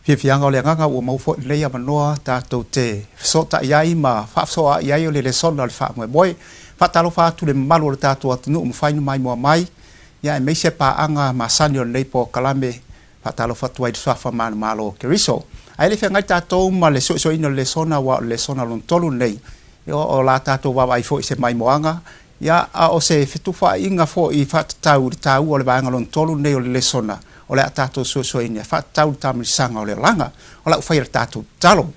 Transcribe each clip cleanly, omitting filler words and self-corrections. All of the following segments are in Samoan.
Fiafiaga o le agaga ua maua foi lenei avanoa tatou te fesootai ai ma faasoaai ai o le lesona o le faamoemoe. Faatalofa atu i le mamalu o le tatou atunuu mafai ona maimoa mai, ia aemaise paaga masani o lenei polokalame. Faatalofa atu ai i le Suafa Manumalo o Keriso. Ae le i feagai tatou ma le suesueina o le lesona aua o le lesona lona tolu lenei, ia o la tatou vaavaai foi i se maimoaga, ia a o se fetufaaiga foi faatatau i le taua o le vaega lona tolu lenei o le lesona o le a tatou suesueina e faatatau i le taamilisaga o le olaga. O lau faia le tatou tatalo.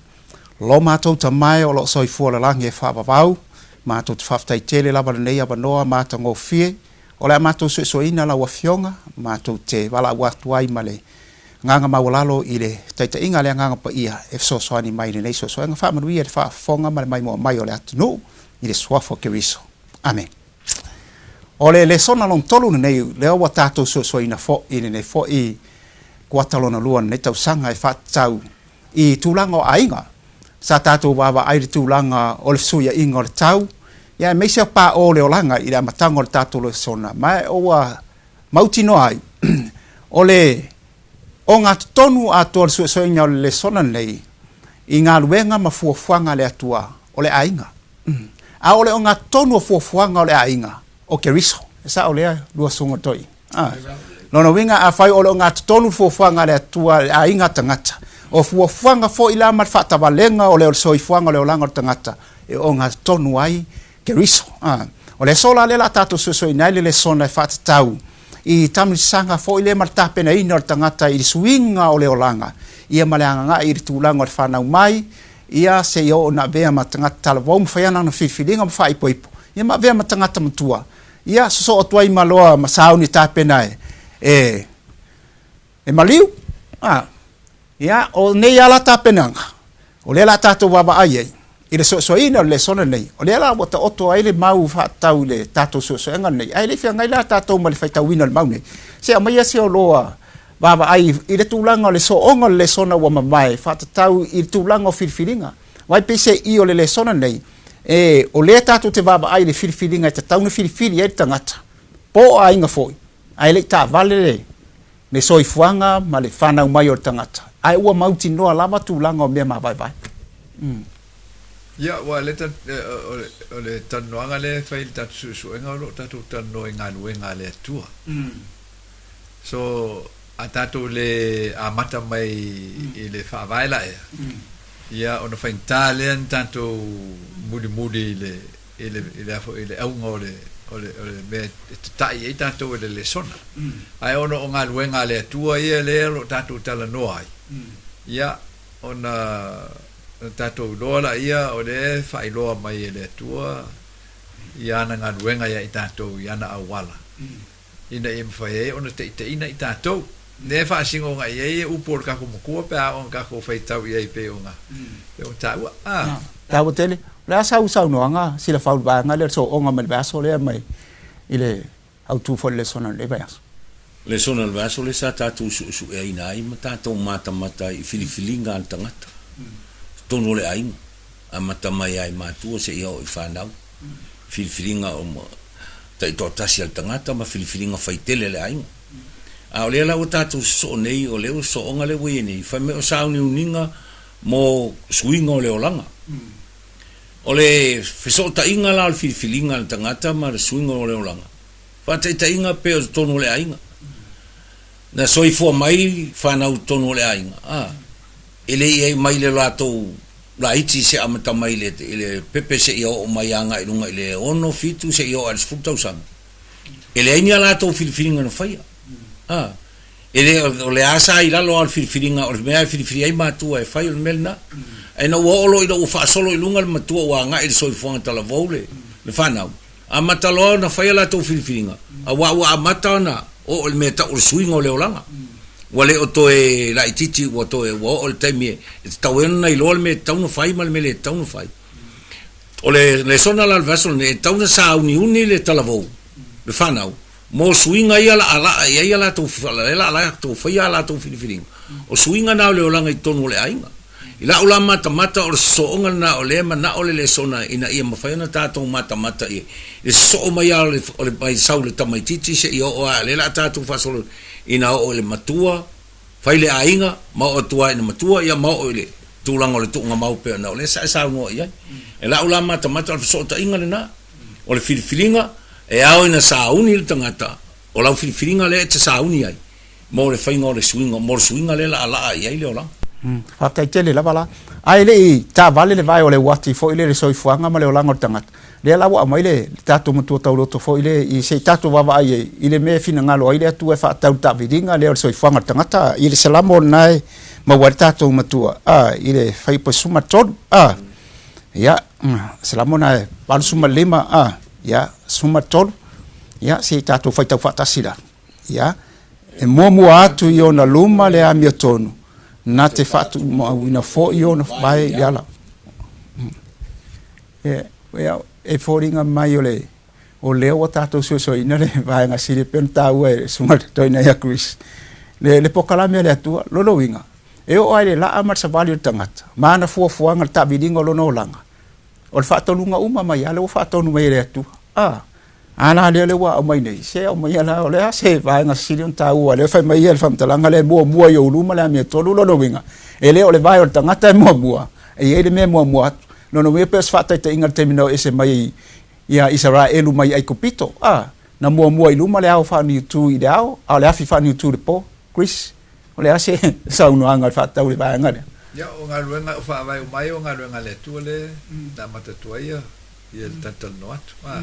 Lo matou Tama e o lo o soifua lalagi e faavavau, matou te faafetai tele lava i lenei avanoa matagofie, O le a matou suesueina lau Afioga, matou te valaau atu ai ma le agaga maualalo i le taitaiga a le Agaga Paia e fesoasoani mai i lenei suesuega. Faamanuia i le faafofoga ma le maimoa mai o le atunuu i le Suafa o Keriso. Amene. O le lesona lona tolu lenei, lea ua tatou suesueina foi i lenei foi kuata lona lua o lenei tausaga e faatatau i tulaga o aiga. Sa tatou vaavaai i le tulaga o le fesuiaiga o le tau, ia aemaise o pao o le olaga i le amataga o le tatou lesona, ma ua mautinoa ai, o le ogatotonu atoa o le suesuega o le lesona lenei i galuega ma fuafuaga a le Atua o le aiga. A o le ogatotonu o fuafuaga o le aiga, o Keriso. E sao lea, lua susuga toi. Ah. Lona uiga, afai o le ogatotonu fuafuaga a le Atua i le aiga tagata, o fuafuaga foi la ma le faatavalega o le soifuaga o le olaga o le tagata, e ogatotonu ai Keriso. Ah. O le aso la lea o le a tatou suesueina ai le lesona e faatatau i taamilosaga foi lea ma le tapenaina o le tagata i le suiga o le olaga, ia ma le agagai i le tulaga o le fanau mai, ia seia oo ina avea ma tagata talavou ma fai ana ana filifiliga ma faaipoipo, ia ma avea ma tagata matua, ia sosoo atu ai ma loa ma sauni tapena e, e, e maliu. A, ia, o nei lava la tapenaga, o lea o le a tatou vaavaai ai i le suesueina o le lesona lenei, o lea la ua taoto ai le mau faatatau i le tatou suesuega lenei, ae le i feagai la tatou ma le faitauina o le mau nei. Se aumaia se oloa vaavaai i le tulaga o le sooga o le lesona ua mavae faatatau i le tulaga o filifiliga. Aua e pei se i o le lesona lenei, e, o lea tatou te vaavaai i le filifiliga e tatau ona filifili ai le tagata, po o aiga foi, ae le i taavale le, le soifuaga ma le fanau mai o le tagata, ae ua mautinoa lava tulaga o mea mavaevae. Mm. Ia, aua o le, o le talanoaga lea e fai i le tatou suesuega, o lo o tatou talanoa i galuega a le Atua. Mm. So, a tatou le amata mai i le faavae la ea, ia ona faigata lea ona tatou mulimuli i le, i le, i le a foi, i le auga o le, o le, o le mea e tata'i ai tatou e le lesona. Ae ona o galuega a le Atua ia lea o lo o tatou talanoa ai, ia, ona, ona tatou iloa laia o lea e faailoa mai e le Atua ia ana galuega ia i tatou i ana auala. ina ia mafai ai ona taitaiina i tatou. Lea e faasinoga i ai upu o le tatou Matua pe a oo ina tatou faitau i ai pei ona pei ona taua. Ah. Taua tele. O le a sau saunoaga Silafau i le vaega lea o le sooga mai le vaiaso lea mai i le autu foi o le lesona o lenei vaiaso. Lesona o le vaiaso lea sa tatou suesueaina ai ma tatou matamata ai i filifiliga a le tagata i totonu o le aiga, amata mai lava i matua seia oo i fanau, filifiliga o taitoatasi a le tagata ma filifiliga faitele a le aiga. A o lea la ua tatou sosoo nei, o lea ua sosooga lea ua i ai nei, fai mai o sauniuniga mo suiga o le olaga. O le fesootaiga la o le filifiliga a le tagata ma le suiga o le olaga, faataitaiga pei o totonu o le aiga. Na soifua mai fanau i totonu o le aiga, a, e le i ai mai le latou laiti se amata mai i le pepe seia oo mai agai i luga i le ono, fitu seia oo ae i le sefulu tausaga. E leai ni a latou filifiliga na faia. A, e le, o le a sa i lalo lava o le filifiliga, o le mea e filifili ai matua e fai o le mea lena. Ae ina ua oo loa ina ua faasolo i luga le matua ua agai i le soifuaga talavou le, le fanau, amata loa ona fai a latou filifiliga, aua ua amata ona oo i le mea e tau o le suiga o le olaga. Ua le o toe laitiiti ua toe ua oo i le taimi e tatau ai ona iloa le mea e tatau ona fai ma le mea le tatau ona fai. O le lesona la o le vaiaso lenei, e tatau ona sauniuni le talavou, le fanau, mo suiga ia laalaa i ai a latou, lea la a latou faia a latou filifiliga. O suiga na o le olaga i totonu o le aiga. I la'u la matamata o le sosooga lena o lea e mana'o le lesona ina ia mafai ona tatou matamata i le sosoo mai a o le mai sau i le tamaitiiti seia oo a lea la a tatou faasolo ina oo i le matua. Fai le aiga, ma oo atu lava ina matua, ia ma oo i le tulaga o le tuugamau pei ona o lea sa e saunoa i ai. E lau la matamata o le fesootaiga lena, o le filifiliga e ao ina sauni le tagata, o lau filifiliga lea e te sauni ai mo le faiga o le suiga, mo le suiga lea laalaa i ai le olaga. Faafetai tele lava la. Ae le i taavale le vae o le uati foi lea i le soifuaga ma le olaga o le tagata, lea la ua aumai le tatou matua tauloto foi lea i se i tatou vaavaai ai i le mea e finagalo ai le Atua e faatatau i le taaviliga lea o le soifuaga o le tagata i le Salamo lena e maua ai le tatou matua a i le fuaiupu e 13 a ia Salamo lena e 85 a ia 13 ia se i tatou faitau faatasi la ia e muamua atu i ona luma le amiotonu na te faatumauina foi ona vae i ala. E foliga mai o le o lea ua tatou suesueina le vaega sili e pei ona taua e le Susuga i le Toeaina ia Chris, le polokalame a le Atua. Lona uiga, e oo lava i le laa ma le savali o le tagata ma ana fuafuaga i le taaviliga o lona olaga, o le faatonuga uma mai lava lea ua faatonu mai e le Atua. A, a la lea ua aumai nei, se aumaia la, o le a se vaega sili ona taua, lea fai mai ia le faamatalaga lea e muamua i ou luma le amiotonu. Lona uiga, e le o le vae o le tagata e muamua, e i ai le mea e muamua atu. Lona uiga pei o se faataitaiga i le taimi na o ese mai ai ia Isaraelu mai Aikupito, a, na muamua i luma le ao faaniutu i le ao, a o le afi faaniutu i le po. Chris, o le a se saunoaga i le faatatau i le vaega lea? Ia, o galuega, o faavae uma ai o galuega a le Atua lea na amata atu ai ia le talatalanoa atu. A,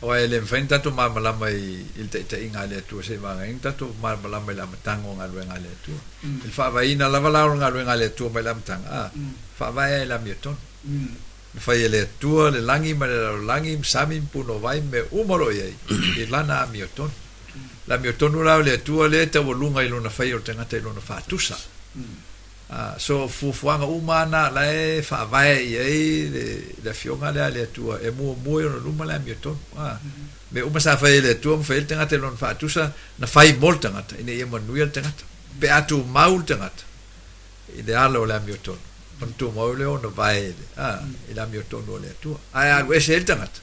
aua e le mafai ona tatou malamalama i le taitaiga a le Atua seiavagaga ai ona tatou malamalama i le amataga o galuega a le Atua. I le faavaeina lava la o le galuega a le Atua mai le amataga, a, faavae ai i le amiotonu. Na fai e le Atua le lagi ma le lalolagi ma sami ma punouai ma mea uma o lo o i ai, i Lana amiotonu. Le amiotonu la o le Atua lea e taualuga i Lona faia o le tagata i Lona faatusa. So, o fuafuaga uma lava na la e faavae i ai le Afioga lea a le Atua e muamua i ona luma le amiotonu. Mea uma sa fai e le Atua ma fai ai le tagata i Lona faatusa, na fai mo le tagata ina ia manuia le tagata. Pe a tumau le tagata i le ala o le amiotonu, ona tumau lea ona vae i le, a, i le amiotonu o le Atua. Ae a alu ese ai le tagata,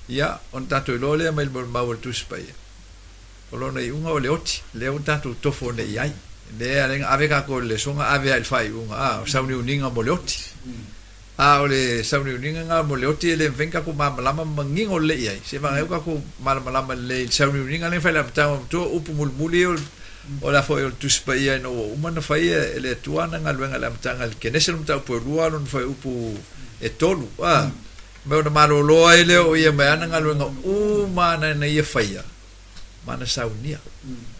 ia, ona tatou iloa lea mai le molimau a le Tusi Paia, o lona iuga o le oti, lea ua tatou tofo nei i ai. Lea e ala ai ona ave tatou i le lesoga, ave lava i le faaiuga, a, o sauniuniga mo le oti. A o le sauniuniga lena mo le oti e le mafai ona tatou malamalama ma manino lelei i ai, se vagana ai ua tatou malamalama lelei i le sauniuniga lea na fai i le amataga o matua, upu mulimuli o le a foi o le Tusi Paia ina ua uma ona fai e le Atua ana galuega i le amataga i le Kenese le mataupu e lua lona fuaiupu e tolu, a, ma ona malolo ai lea o ia mai ana galuega uma ana na ia faia ma ana saunia.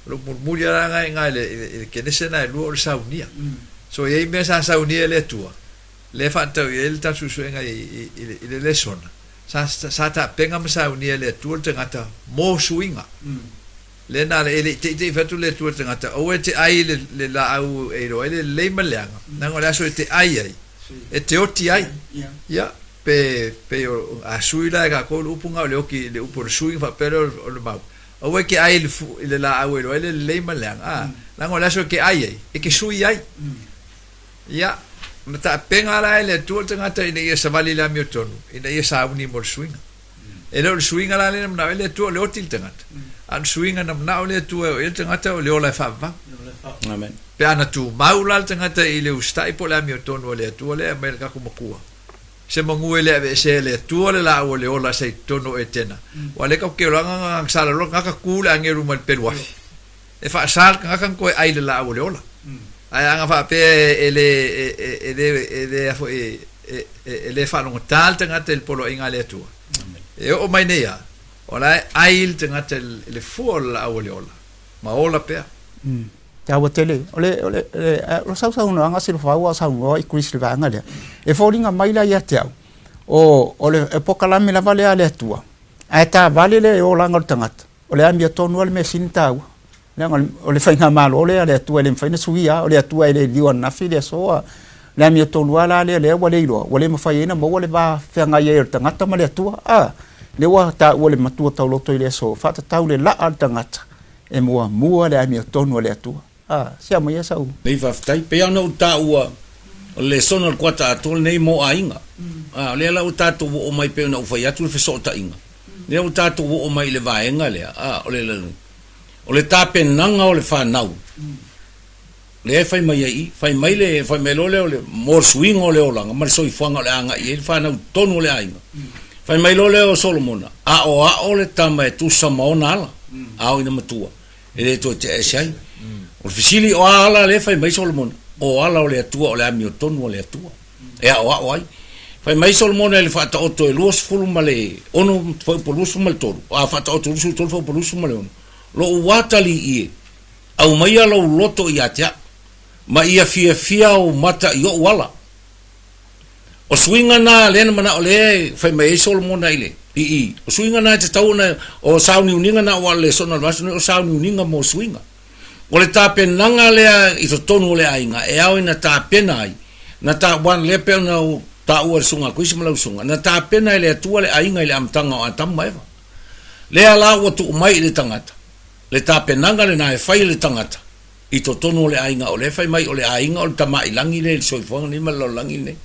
O le upu mulimuli lava lena i ina i le Kenese lena e lua o le saunia. So e i ai mea sa saunia e le Atua, lea e faatatau i ai le tatou suesuega i le lesona, sa tapena ma saunia e le Atua le tagata mo suiga. Lea na ala, e le i teitei fai atu le Atua i le tagata, aua e te ai i le laau e iloa ai le lelei ma le leaga, leaga o le aso e te ai ai, e te oti ai. Ia, pe, pei o, a sui la e kākou le upu na o le oki, le upu o le sui ona faapea lea o le mau, aua e te ai i le laau e iloa ai le lelei ma le leaga, a, leaga o le aso e te ai ai, e te sui ai. Ia, na tapena la e le Atua le tagata ina ia savali i le amiotonu, ina ia sauni mo le suiga. E le o le suiga la lea na manao ai le Atua o le oti le tagata, a o le suiga na manao le Atua e oo i ai le tagata o le ola e faavavau. Amen. Pe a na tumau la le tagata i le usitai po o le amiotonu a le Atua lea e aumai e le tatou Makua, se manu e le aveesea e le Atua le laau o le ola sa i totonu o Etena. Ua le tatou te olaga na salaloa le tagata tu le agelu mai le pelu afi. E faasa le tagata ona toe ai i le laau o le ola. Ae ana faapea e le, e le, e le a foi, e le faalogotā le tagata i le poloaiga a le Atua, e oo mai nei lava, o la e ai le tagata i le fua o le laau o le ola, ma ola pea. Taua tele. O le, o le, o le sausaunoaga Silafau a o saunoa i Chris i le vaega lea, e foliga mai la ia te au, o, o le polokalame lava lea a le Atua, ae taavale le olaga o le tagata, O le amiotonu lava le mea sili ona taua. Leaga o le faigamalo lea a le Atua e le mafai ona suia. O le Atua e le liliu ananafi le aso. O le amiotonu lava la lea, lea ua le iloa, ua le mafai ai ona maua le va feagai ai o le tagata ma le Atua. A, lea ua taua le matua tauloto i le aso, faatatau le laa o le tagata e muamua le amiotonu a le Atua. A, se aumaia sau. Nei faafetai. Pei lava ona ou taua, o le lesona o le kuata atoa lenei mo aiga. A, o lea la ua tatou oo mai pei ona ou fai atu le fesootaiga. Lea ua tatou oo mai i le vaega lea, a, o le, o le tapenaga o le fanau. Lea e fai mai ai i, fai mai le, fai mai loa lea o le, mo le suiga o le olaga ma le soifuaga o le a agai i ai le fanau i totonu o le aiga. Fai mai loa lea o Solomona, Aoao le tama e tusa ma ona ala, a oo ina matua, e le toe tea ese ai. O le fesili, o a ala lea e fai mai Solomona? O ala o le Atua, o le amiotonu a le Atua e aoao ai. Fai mai Solomona i le Faataoto e 26, fuaiupu 23, a Faataoto 23 fuaiupu 26, Lou atalii e, Aumaia lou loto ia te au, ma ia fiafia ou mata i ou ala. O suiga na lea na manao lea e fai mai ai Solomona i le, i i, o suiga na e tatau ona, o sauniuniga na ua lesona o le vaiaso nei, o sauniuniga mo suiga. O le tapenaga lea i totonu o le aiga e ao ina tapena ai, na ta, aua lea pei ona taua e le Susuga a Kuisi ma lau Susuga, na tapena e le Atua le aiga i le amataga o Atamu ma Eva. Lea la ua tuu mai i le tagata, Le tapenaga lena e fai e le tagata i totonu o le aiga, o lea e fai mai o le aiga o le tamaiilagi lea i le soifuaga lenei ma le lalolagi lenei.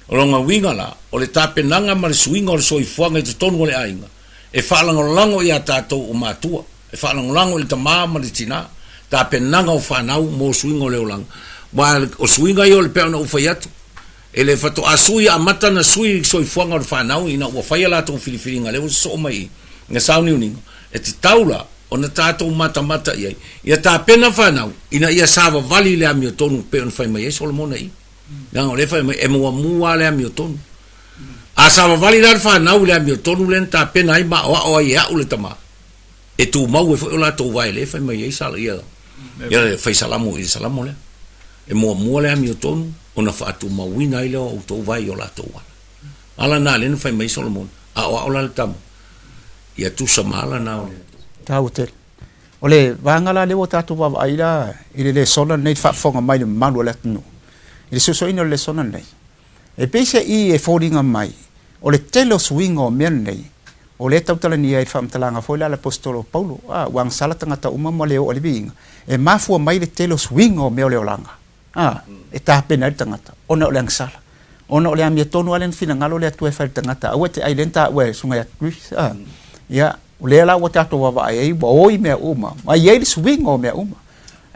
O lona uiga la, o le tapenaga ma le suiga o le soifuaga i totonu o le aiga, e faalagolago ia tatou o matua, e faalagolago i le tama ma le tina, tapenaga o fanau mo suiga o le olaga. Aua o suiga ia o le pei ona ou fai atu, e le faatoa sui amata ona sui le soifuaga o le fanau ina ua fai a latou filifiliga lea ua sosoo mai i i le sauniuniga, e tatau la ona tatou matamata i ai, ia tapena fanau ina ia savavali i le amiotonu e pei ona fai mai ai Solomona i i. Leaga o lea e fai mai, e muamua lava le amiotonu. A savavali la le fanau i le amiotonu lea na tapena ai ma aoao ai e a'u le tama, e tumau ai foi o latou vae lea e fai mai ai Sala, ia, ia le fai salamo i le salamo lea. E muamua le amiotonu ona faatumauina ai lea o outou vae i o latou ala. Ala na lea na fai mai ai Solomona, aoao la le tama, ia tusa ma ala na o le Atua. Taua tele. O le vaega la lea ua tatou vaavaai la i le lesona lenei i le faafofoga mai le mamalu o le atunuu, i le suesueina o le lesona lenei, e pei se i e foliga mai o le tele o suiga o mea nei, o lea e tautalania ai i le faamatalaga foi lea a le Aposetolo o Paulo, a, ua agasala tagata uma ma le oo i le viiga, e mafua mai le tele o suiga o mea o le olaga. A, e tapena ai le tagata, ona o le agasala. Ona o le amiotonu lava lea na finagalo le Atua e fai i le tagata, aua e te ai lea na taua e Susuga ia Chris. A, ia, o lea la ua tatou vaavaai ai, ua oi mea uma, ma i ai le suiga o mea uma.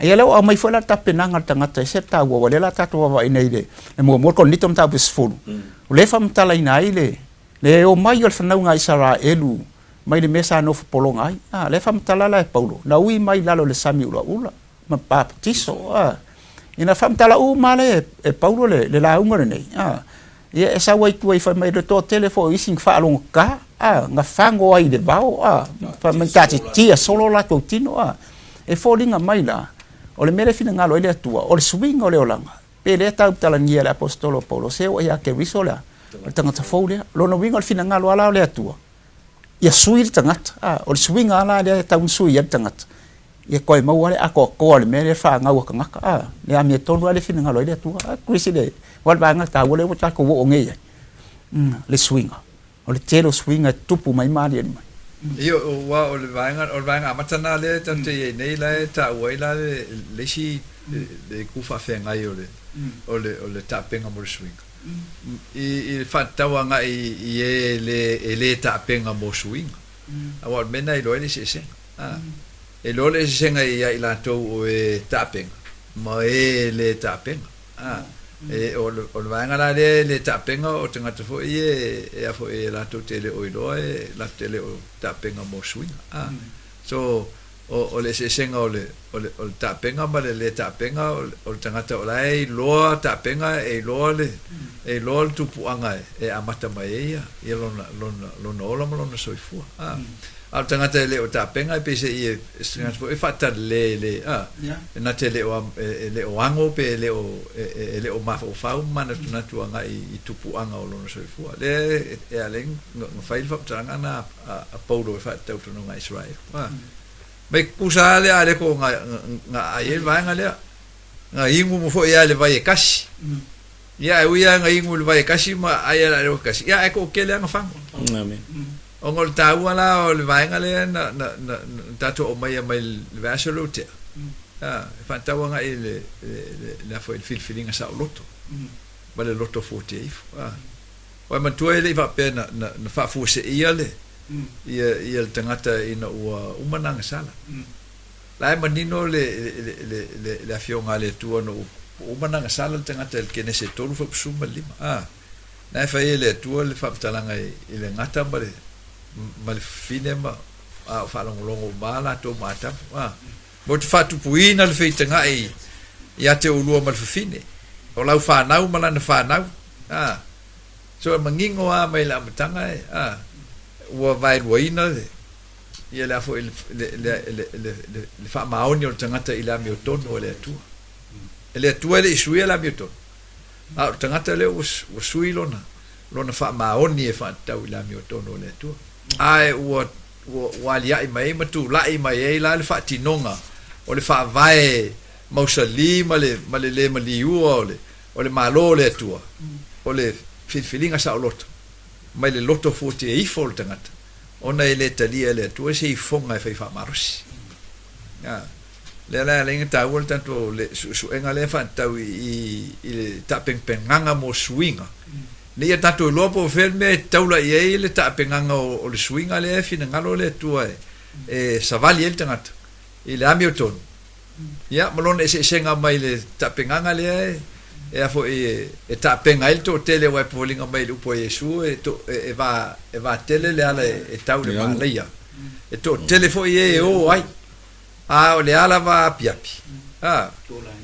Ia lea ua aumai foi la le tapenaga a le tagata, e ese le taua, aua o lea la tatou vaavaai nei i le muamua, le Korinito mataupu e 10, o lea e faamatalaina ai le, le omai o le fanauga a Isaraelu mai le mea sa nofo pologa ai. A, lea e faamatala la e Paulo, na ui mai i lalo o le sami ulaula, ma papatiso a ina faamatala uma lea e Paulo le, le lauga lenei a ia e sau ai tua i fai mai le toatele foi o isi na faalogogata a na fago ai i le vao a fai mai taatitia solo latou tino a e foliga mai la o le mea lea e finagalo ai le Atua o le suiga o le olaga pe lea tautalagia e le Aposetolo o Paulo se oo ia Keriso lea o le tagata fou lea lona uiga o le finagalo lava la o le Atua ia sui le tagata a o le suiga lava la lea e tatau ona sui ai le tagata Ia toe maua le atoatoa o le mea lea e fanau a tagata, a, le amiotonu lava lea e finagalo ai le Atua. A, Chris, le, aua le vaega taua lea ua tatou oo nei i ai, le suiga. O le tele o suiga e tutupu mai ma aliali mai. Ia, aua o le vaega, o le vaega amata lena lea tatou te i ai nei, la e taua ai la le, le isi, le itu faafeagai o le, o le, o le tapenga mo le suiga. I, i le faatatau agai i e le, e le tapenga mo suiga. Aua o le mea lena e iloa ai le eseesega. A, e iloa le eseesega ia i latou o e tapenga ma e le tapenga. A, e, o le, o le vaega la lea e le tapenga o tagata foi e, e a foi e latou te le o iloa e latou te le o tapenga mo suiga. A, so, o, o le eseesega o le, o le, o le tapenga ma le le tapenga, o le, o le tagata o la e iloa tapenga, e iloa le, e iloa le tupuaga e, e amata mai ai ia, ia lona, lona, lona ola ma lona soifua. A, A o le tagata e le o tapenga e pei se i e se tagata foi e faatalelē e le a e na te le o e le o ago pe e le o e le o mafaufau ma manatunatu agai i tupuaga o lona soifua. Lea e ala ai na fai le faamatalaga na a Paulo e faatatau i totonu o Israel. A mai kusa lava lea a le ko nga nga aai ai le vaega lea. Nga inu mo foi lava i le vai e kasi. Ia, e ui lava ina inu i le vai e kasi ma ai ala i le kasi, ia, ae toatele lava na fago. Amen. Ona o le taua la o le vaega lea na, na, na, na tatou aumaia mai le vaiaso lea ua tea, a, e faatatau agai i le, le, le, le a foi, le filifiliga saoloto, ma le loto fuatia ifo. A. Aua e manatua e le i faapea na, na, na faafuaseia le, ia, ia le tagata ina ua uma ona agasala. La e manino le, le, le, le, le Afioga a le Atua ona ua uma ona agasala le tagata i le Kenese 3:15. A, na e fai e le Atua le faamatalaga i, i le gata ma le, ma le fafine ma, a o faalogologo uma lava latou ma Atamu. A, mo te faatupuina le feitagai ia te oulua ma le fafine, o lau fanau ma lana fanau. A, so e manino lava mai le amataga e, a, ua vaeluaina le, ia le a foi le, le, le, le, le, le, le faamaoni o le tagata i le amiotonu a le Atua. E le Atua e le i suia le amiotonu, a o le tagata lea ua, ua sui lona, lona faamaoni e faatatau i le amiotonu a le Atua. Ae ua, ua, ua aliaʻi mai ai ma tulai mai ai la le faatinoga o le faavae mausali ma le, ma le le maliua o le, o le Malo o le Atua, o le filifiliga saoloto mai le loto fuatia ifo o le tagata, ona e le talia e le Atua se ifoga e fai faamalosi. A, lea la e ala ai ona taua le tatou le suesuega lea e faatatau i, i, i le taapegapegaga mo suiga, ina ia tatou iloa po o fea le mea e taula i ai le taapegaga o, o le suiga lea e finagalo le Atua e, e savali ai le tagata i le amiotonu. Ia, ma lona eseesega mai le taapegaga lea e, e a foi e, e taapega ai le toatele aua e foliga mai i le upu a Iesu e, to, e, e, va, e vatele le ala e, e tau i le manaia. E toatele foi e e o ai, a o le ala va apiapi. A,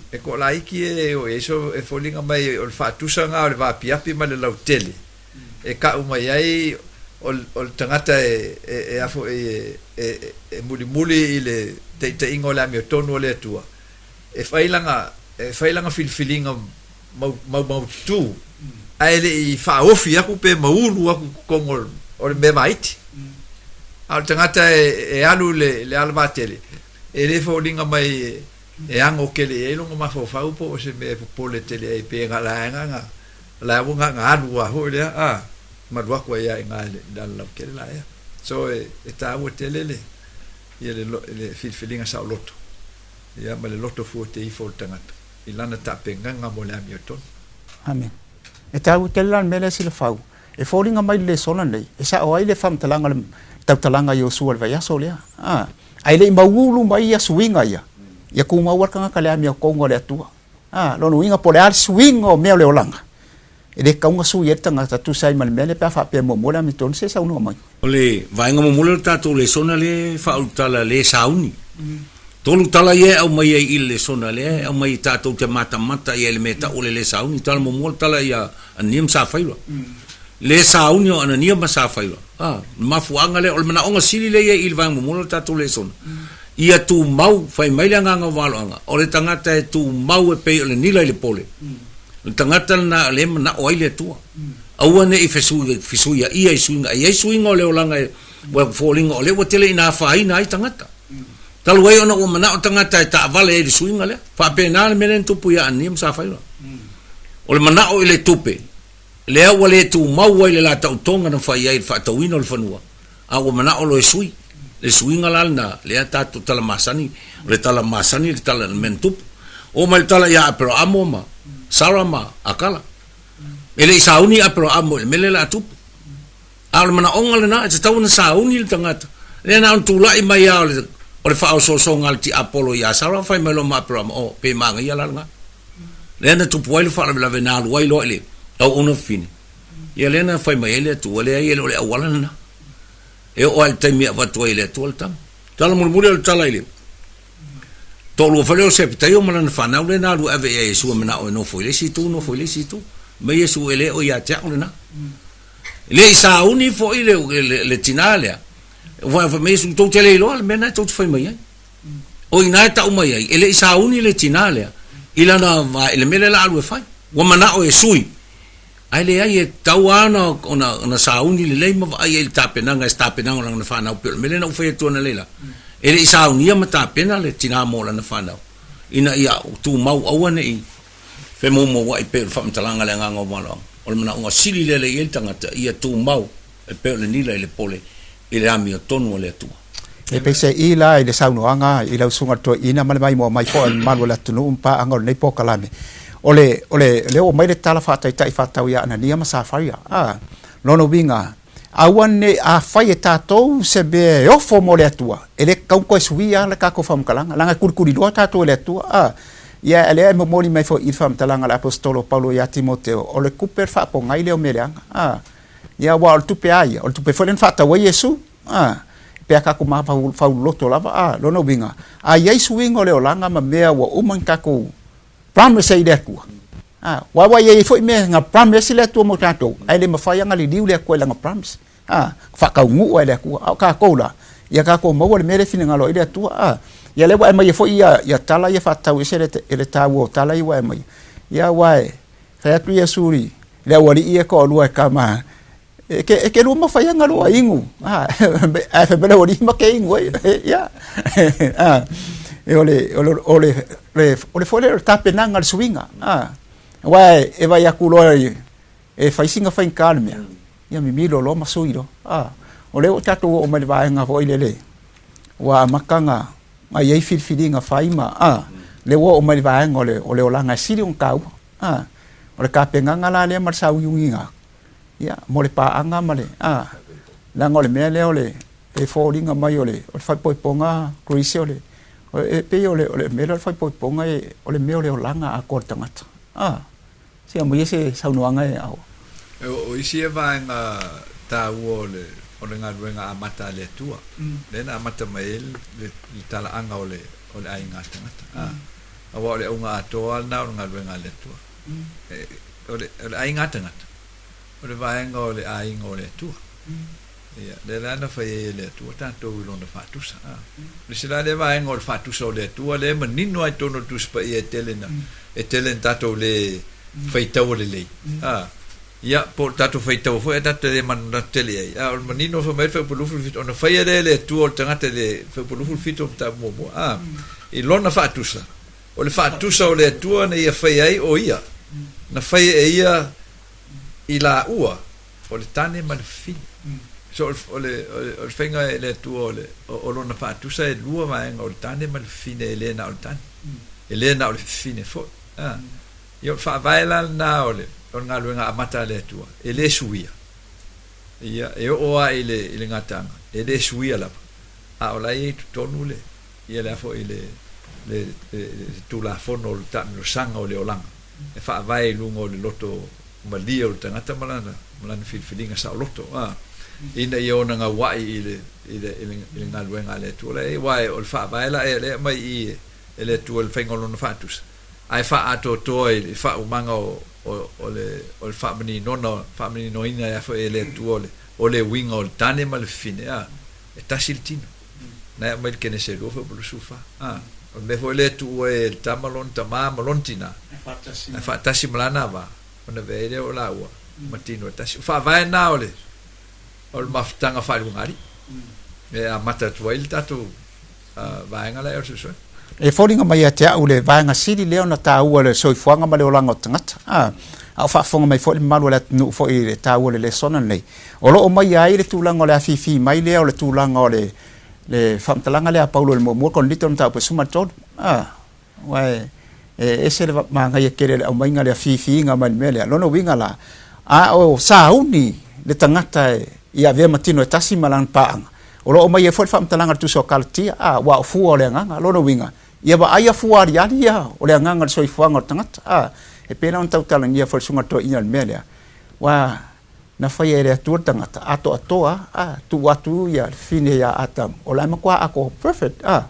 e toalaiti e e o i ai, so e foliga mai o le faatusa na o le vaapiapi ma le lautele e kau mai ai o, o le tagata e, e, e a foi e, e, e mulimuli i le taitaiga o le amiotonu o le Atua, e fai lana, e fai lana filifiliga mau, maumaututu, ae le i faaofi aku pe maulu aku i totonu o le mea vaiti. A o le tagata e, e alu i le, le alavatele, e le foliga mai e, e ago tele i ai lona mafaufau po o se mea e popole tele ai pe na la na na la ua na na alu lava foi lea, a, malu atu ai lava i ina i le, i le alalautele la ea. So e, e taua tele le, ia le, le filifiliga saoloto, ia ma le loto fua te ifo o le tagata i lana taapegaga mo le amiotonu. Amen. E taua tele la le mea lea Silafau, e foliga mai le lesona nei, e sao ai le faamatalaga o le tautalaga a Iosua i le vaiaso lea. A, ae le i mauulu mai ia suiga ia, ia tumau lava le tagata i le amiotonu a le Atua. A, lona uiga po o le a le suiga o mea o le olaga, E le tatau ona sui ai le tagata tusa ai ma le mea lea pe a faapea muamua le amiotonu se saunoa mai. O le vaega muamua lea o le tatou lesona lea e faaulutala le sauni. Tolu tala ia e aumai ai i le lesona lea e aumai tatou te matamata i ai i le mea e tau o le le sauni. Tala muamua o le tala ia Anania ma Safaira. Le sauni o Anania ma Safaira. A, le mafuaaga lea, o le manaoga sili lea i ai i le vaega muamua lea o le tatou lesona. Ia tumau, fai mai le agaga o valoaga, o le tagata e tumau e pei o le nila i le pole. O le tagata lena o lea e manao ai le Atua. Aua ne i fesuiaia i suiga. E i ai suiga o le olaga e, ua foliga o lea ua tele ina afaina ai tagata. Talu ai ona ua manao tagata e taavale ai i le suiga lea. Faapena le mea lea na tupu ia Anania ma Safaira. O le manao i le tupe, lea ua le tumau ai le la taotoga na fai ai i le faatauina o le fanua, a ua manao loa e sui. Le suiga la lena, lea tatou tala masani, o le tala masani le tala le mea na tupu. Oo mai le tala ia Aperahamo ma Sara ma Akala. E le i sauni Aperahamo i le mea lea o le a tupu. A o le manaoga lena, e tatau ona sauni le tagata. Lea na ona tulai mai lava o le, o le faaosoosoga a le tiapolo ia Sara, fai mai loa ma Aperahamo, oh, pe manaia la lena. Lea na tupu ai le faalavelave na alu ai loa i le auauna fafine. Ia lea na fai mai ai le Atua, leai e le o le auala lena. E oo lava i le taimi e avatu ai e le Atua le tama. Tala mulimuli o le tala i le toalua foi lea o Sepetaio ma lana fanau lea na alu e ave ia Iesu e manao e nofo i le isi itu, nofo i le isi itu. Mai Iesu e le o ia te au lena. E le i sauni foi le, le, le tinā lea. Ua fai mai Iesu, tou te le iloa le mea lena tou te fai mai ai. O i ina e tau mai ai, e le i sauni le tinā lea i lana va i le mea lea la alu e fai. Ua manao e sui, ae leai e tatau lava ona, ona, ona sauni lelei ma vaai ai i le tapenaga, i se tapenaga o lana fanau pei o le mea lea na ou fai atu analeila. E le i saunia ma tapena le tinā mo lana fanau, ina ia tumau aua ne i femoumouai pei o le faamatalaga a le agaga o valoaga. O le manaoga sili lea e i ai le tagata, ia tumau e pei o le nila i le pole i le amiotonu a le Atua. E peiseai la i le saunoaga i lau susuga i le toeaina ma le maimoa mai foi a le mamalu o le atunuu ma paaga o lenei polokalame. O le, o le, lea ua aumai le tala faataitai faatatau ia Anania ma Safaira. A, lona uiga, Aua ne afai e tatou se mea e ofo mo le Atua, e le tatau ona toe suia le tatou faamatalaga, leaga e kulikuliloa tatou e le Atua. A, ia, lea e momoli mai foi i le faamatalaga a le Aposetolo o Paulo ia Timoteo, o le tupe o le faapogai lea o mea leaga. A, ia, aua o le tupe a ia, o le tupe foi lea na faatau ai Iesu. A, pe a tatou mafaufau lava, a, lona uiga, a i ai suiga o le olaga ma mea ua uma ona tatou promise ai i le Atua. A, aua ua i ai foi mea na promise le Atua mo tatou, ae le mafai lava ona liliu le Atua i lana promise. A, faataunuu lava e le Atua. A o tatou la, ia tatou maua le mea lea e finagalo ai le Atua. A, ia lea ua e aumaia foi ia tala ia faatatau ese i le taua o tala ia ua e aumaia. Ia aua e fai atu Iesu i le aualii ia e toalua e tama E ke, e ke lua mafai anga lua inu. Ah, ae fai mai le aualii ma ke inu ai. Ia. Ah, e o le, o le, o le, o le foi lea o le tapenaga o le suiga. Ah, aua e vaai atu loa i, e fai sina faigata le mea, ia mimilo loa ma sui loa. Ah, o lea ua tatou oo mai i le vaega foi lele, ua amata ona i ai filifiliga fai ma, ah, lea ua oo mai i le vaega o le, o le olaga e sili ona taua. Ah, o le tapenaga la lea ma le sauniuniga atu, Ia, mo le paaga ma le, a, leaga o le mea lea o le, e foliga mai o le, o le faaipoipoga Grace o le, e pei o le, o le mea lea o le faaipoipoga e, o le mea o le olaga atoa o le tagata. A, se aumaia se saunoaga e ao. O isi ia vaega taua o le, o le galuega amata a le Atua, lea na amata mai ai le, le talaaga o le, o le aiga tagata. A, aua o le auga atoa lena o le galuega a le Atua. O le, o le aiga tagata, o le vaega o le aiga o le Atua. Ia, lea la na fai ai e le Atua tatou i Lona faatusa. A. O le isi la lea vaega o le faatusa o le Atua, lea e manino lava i totonu o le Tusi Paia e tele na, e tele na tatou le faitaua lelei. A. Ia, po o le tatou faitaua foi ae tatou te le manatu tele i ai. A o le manino fai mai le Fuaiupu 27, ona faia lea e le Atua o le tagata i le Fuaiupu 27 o le mataupu muamua, a, i Lona faatusa. O le faatusa o le Atua na ia faia ai o ia, na faia e ia i laua, o le tane ma le fafine. So o le, o le, o le faiga e le Atua o, le, o, o lona faatusa e lua vaega o le tane ma le fafine e le na o le tane. E le na o le fafine foi. A. Ia o le faavae la lena o le, o le galuega amata a le Atua, e le suia. Ia, e oo lava i le, i le gataaga, e le suia lava. A o la e i ai i totonu le, Ia lea foi le, le, le, le Tulafono o le taamilosaga o le olaga, e faavae i luga o le loto malie o le tagata ma lana, ma lana filifiliga saoloto, a, ina ia ona gaua'i i le, i le, i le, i le galuega a le Atua. La e, aua o le faavae la e, lea e aumai i i e, e le Atua i le faiga o Lona faatusa, ae faaatoatoa i le faaumaga o, o, o le, o le faamaninoga, faamaninoina ai foi e le Atua o le, o le uiga o le tane ma le fafine, a, e tasi le tino. Na e aumai le Kenese 2 foi po o le 24. A, o le mea foi lea e tuu ai e le tama lona tama ma lona tina, ae faatasi ma lana va, ona avea ai lea o laua ma tino e tasi. O faavae na o le, o le mafutaga faailuga-alii, e amata atu ai le tatou vaega la e o le suesuega. E foliga mai ia te au le vaega sili lea ona taua le soifuaga ma le olaga o tagata. A, a o faafofoga mai foi le mamalu o le atunuu foi i le taua o le lesona lenei. O lo o aumaia ai le tulaga o le afifi mai lea o le tulaga o le le faamatalaga lea a Paulo i le muamua Korinito mataupu e 13. A, aua e, e ese le manaia tele o le aumaiga o le afifiina mai le mea lea. Lona uiga la, a o sauni le tagata e, ia avea ma tino e tasi ma lana paaga, o lo o aumaia ai foi le faamatalaga a le Tusi o Kalatia, a, ua o fua o le agaga. Lona uiga, ia vaaia fua aliali ia o le agaga o le soifuaga o le tagata. A, e pei la ona tautalagia foi e le Susuga i le Toeaina i le mea lea, aua Na faia e le Atua le tagata atoatoa, a, tuu atu ia le fafine ia Atamu, o la e matua atoa perfect, a.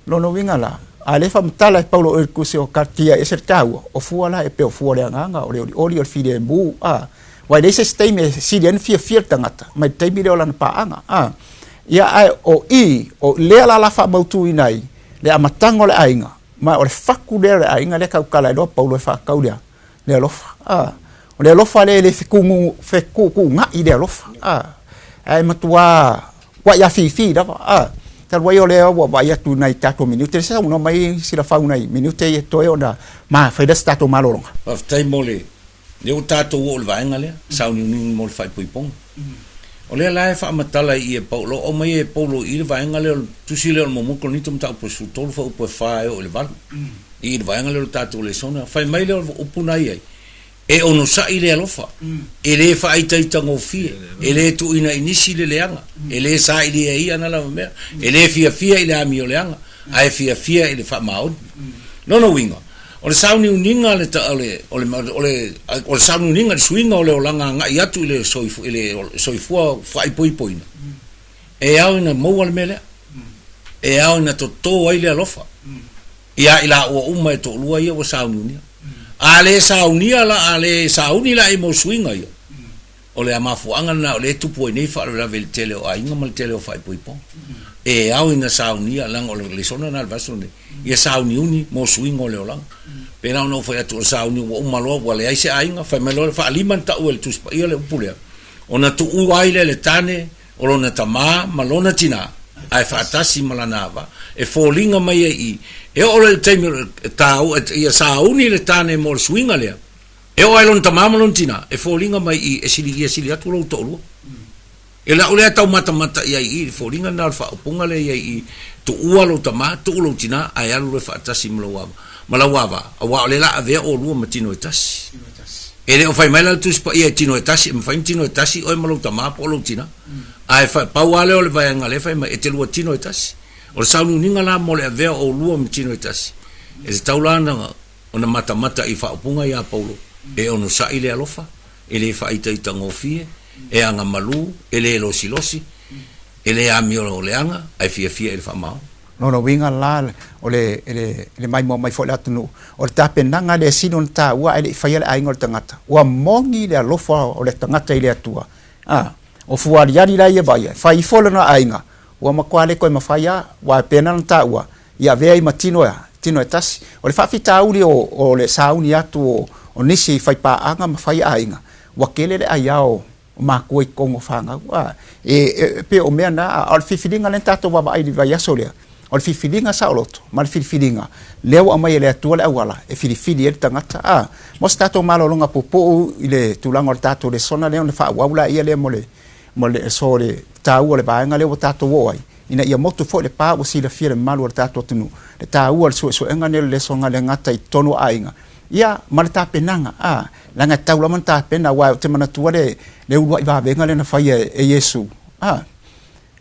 Lona uiga la, a le faamatala e Paulo i le tusi o Kalatia e ese le taua, o fua la e pei o fua o le agaga, o le olioli, o le filemu, a. Aua e leai se isi taimi e sili ai ona fiafia le tagata mai le taimi lea o lana paaga, a. Ia, ae o i, o lea la la faamautuina ai le amataga o le aiga, ma o le fatu lea o le aiga lea e tautala ai loa Paulo e faatatau le a? le alofa. A, o le alofa lea e le fetuutuunai le alofa. A, ae matua kuai afifi lava. A, talu ai o lea ua vaai atu nai tatou minute, se saunoa mai Silafau nai minute ia totoe ona ma fai lea se tatou malologa. Faafetai mo le, lea ua tatou oo i le vaega lea, sauniuniuni mo le faaipoipoga. O lea la e faamatala i i e Paulo, o aumai e Paulo i i le vaega lea o le tusi lea o le muamua Korinito mataupu e 13 fuaiupu e 4 e oo i le 8. I le vaega lea o le tatou lesona, fai mai lea o le upu na i ai, E onosai le alofa, e le faaitaitagofie, e le tuuina i nisi le leaga, e le sailia e ia ana lava mea, e le fiafia i le amioleaga, ae fiafia i le faamaoni. Lona uiga, o le sauniuniga o le, o le, o le, o le, o le sauniuniga i le suiga o le olaga agai atu i le soifua, i le soifua faaipoipoina, e ao ina maua le mea lea. E ao ina toto ai le alofa. Ia i laua uma e toalua ia ua sauniunia. A le saunia la, a le sauni la i mau suiga ia, o le mafuaaga lena o lea e tupu ai nei faalavelave i le tele o aiga ma le tele o faaipoipoga. E ao ina saunia, leaga o le lesona lena a le vaiaso lenei, ia sauniuni mo suiga o le olaga. Pei la ona ou fai atu o le sauni ua uma loa ua leai se aiga, fai mai loa le faalima na tau e le Tusi Paia le upu lea, ona tuua ai lea e le tane o lona tamā ma lona tinā, ae faatasi ma lana ava, e foliga mai ai i, e oo loa i le taimi o le tāua, ia sauni le tane mo le suiga lea, e oo ai lona tamā ma lona tinā, e foliga mai i, e sili, ia sili atu lou toalua. E la'u lea tau matamata i ai i, le foliga lena o le faaupuga lea i ai i, tuua lou tamā, tuu lou tinā, ae alu loa faatasi ma lou ava, ma lau ava, auā o lea la avea olua ma tino e tasi. E le o fai mai la le Tusi Paia e tino e tasi, e mafai ona tino e tasi oe ma lou tamā po o lou tinā. Ae fa, pau lava lea o le vaega lea e fai mai, e te lua tino e tasi. O le sauniuniga la mo le avea o olua ma tino e tasi, e tatau la ona, ona matamata i faaupuga ia Paulo, e onosai le alofa, e le faaitaitagofie, e agamalu, e le losilosi, e le amioleaga, ae fiafia i le faamaoni. Lona uiga la, o le, le, le maimoa mai foi o le atunuu, o le tapenaga lea e sili ona taua ae le i faia le aiga o le tagata. Ua moni le alofa o le tagata i le Atua. A, o fuaaliali la ia vaia, e fai ifo lona aiga, ua matua le toe mafai lava, aua e pei ona taua, ia avea ai ma tino e, tino e tasi. O le faafitauli o, o le sauni atu o, o nisi faipaaga ma faiaiga, ua tele le aiao o matua i totonu o fanau. A, e, e, pei o mea na, a o le filifiliga lea na tatou vaavaai i le vaiaso lea, o le filifiliga saoloto ma le filifiliga lea ua aumai e le Atua le auala e filifili ai le tagata. A, mo se tatou malologa puupuu i le tulaga o le tatou lesona lea ona faaauau laia lea mo le, mo le aso le taua o le vaega lea ua tatou oo ai, ina ia motu foi le pa ua silafia e le mamalu o le tatou atunuu le taua o le suesuega lenei o le lesona le gata i totonu o aiga, ia, ma le tapenaga. A, leaga e tatau lava ona tapena, aua ou te manatua le, le uluai vavega lea na faia e, e Iesu. A,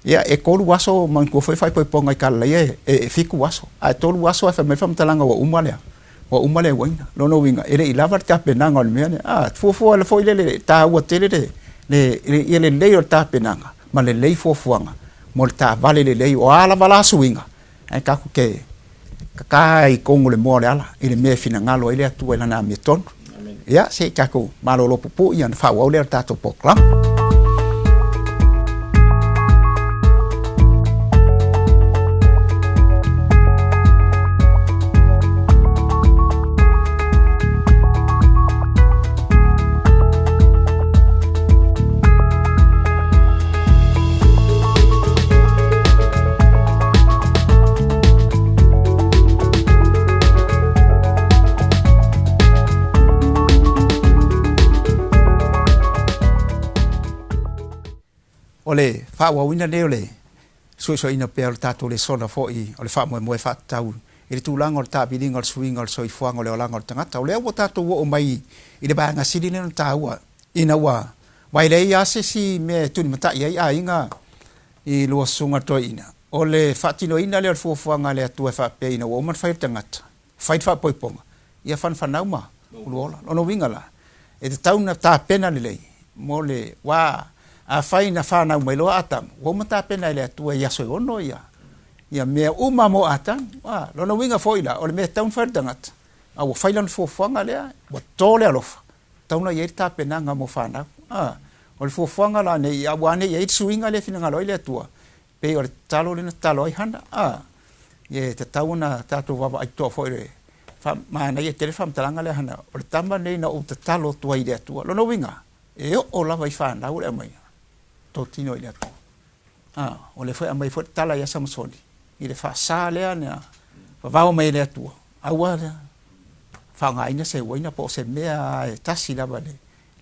ia, e tolu aso, manatua foi faaipoipoga i Kalaleia e, e, e fitu aso, ae tolu aso ae fai mai le faamatalaga ua uma lea, ua uma le uaina. Lona uiga, e le i lava le tapenaga o le mea lea. A, fuafua foi lele, e taua tele le, le, le, ia lelei o le tapenaga ma lelei fuafuaga mo le taavale lelei, o a lava la suiga, Ae tatou te kaka i totonu o le moa o le ala i le mea e finagalo ai le Atua i Lana amiotonu. Ia, se i tatou malolo puupuu ia ona faaauau lea o le tatou polokalame. O le faaauauina lenei o le suesueina pea o le tatou lesona foi o le faamoemoe faatatau i le tulaga o le taaviliga o le suiga o le soifuaga o le olaga o le tagata. O lea ua tatou oo mai i le vaega sili lea ona taua ina ua Aua e leai lava se isi mea e tulimatai ai aiga i lua susuga toeaina. O le faatinoina lea o le fuafuaga a le Atua e faapea ina ua uma ona fai le tagata, fai le faapoipoga, ia fanafanau ma uluola. Lona uiga la, e tatau ona tapena lelei mo le wā. Afai na fanau mai loa Atamu, ua uma tapena e le Atua i aso e ono ia, ia mea uma mo Atamu. A, lona uiga foi la, o le mea e tatau ona fai e le tagata, a ua fai lana fuafuaga lea, ua to le alofa, Tatau ona i ai le tapenaga mo fanau. A, o le fuafuaga la nei, aua ne i ai le suiga lea e finagalo ai le Atua, pei o le tatalo lea na tatalo ai Hana. A, e tatau ona tatou vaavaai totoa foi i le fa, manaia tele le faamatalaga lea a Hana, o le tama lenei na ou tatalo atu ai i le Atua. Lona uiga, e oo lava i fanau le aumaiga, totino i le Atua. A, o lea foi e aumai foi le tala ia Samasoni, i le faasa lea na vavao mai e le Atua, aua le faaaogaina se uaina po o se mea e tasi lava le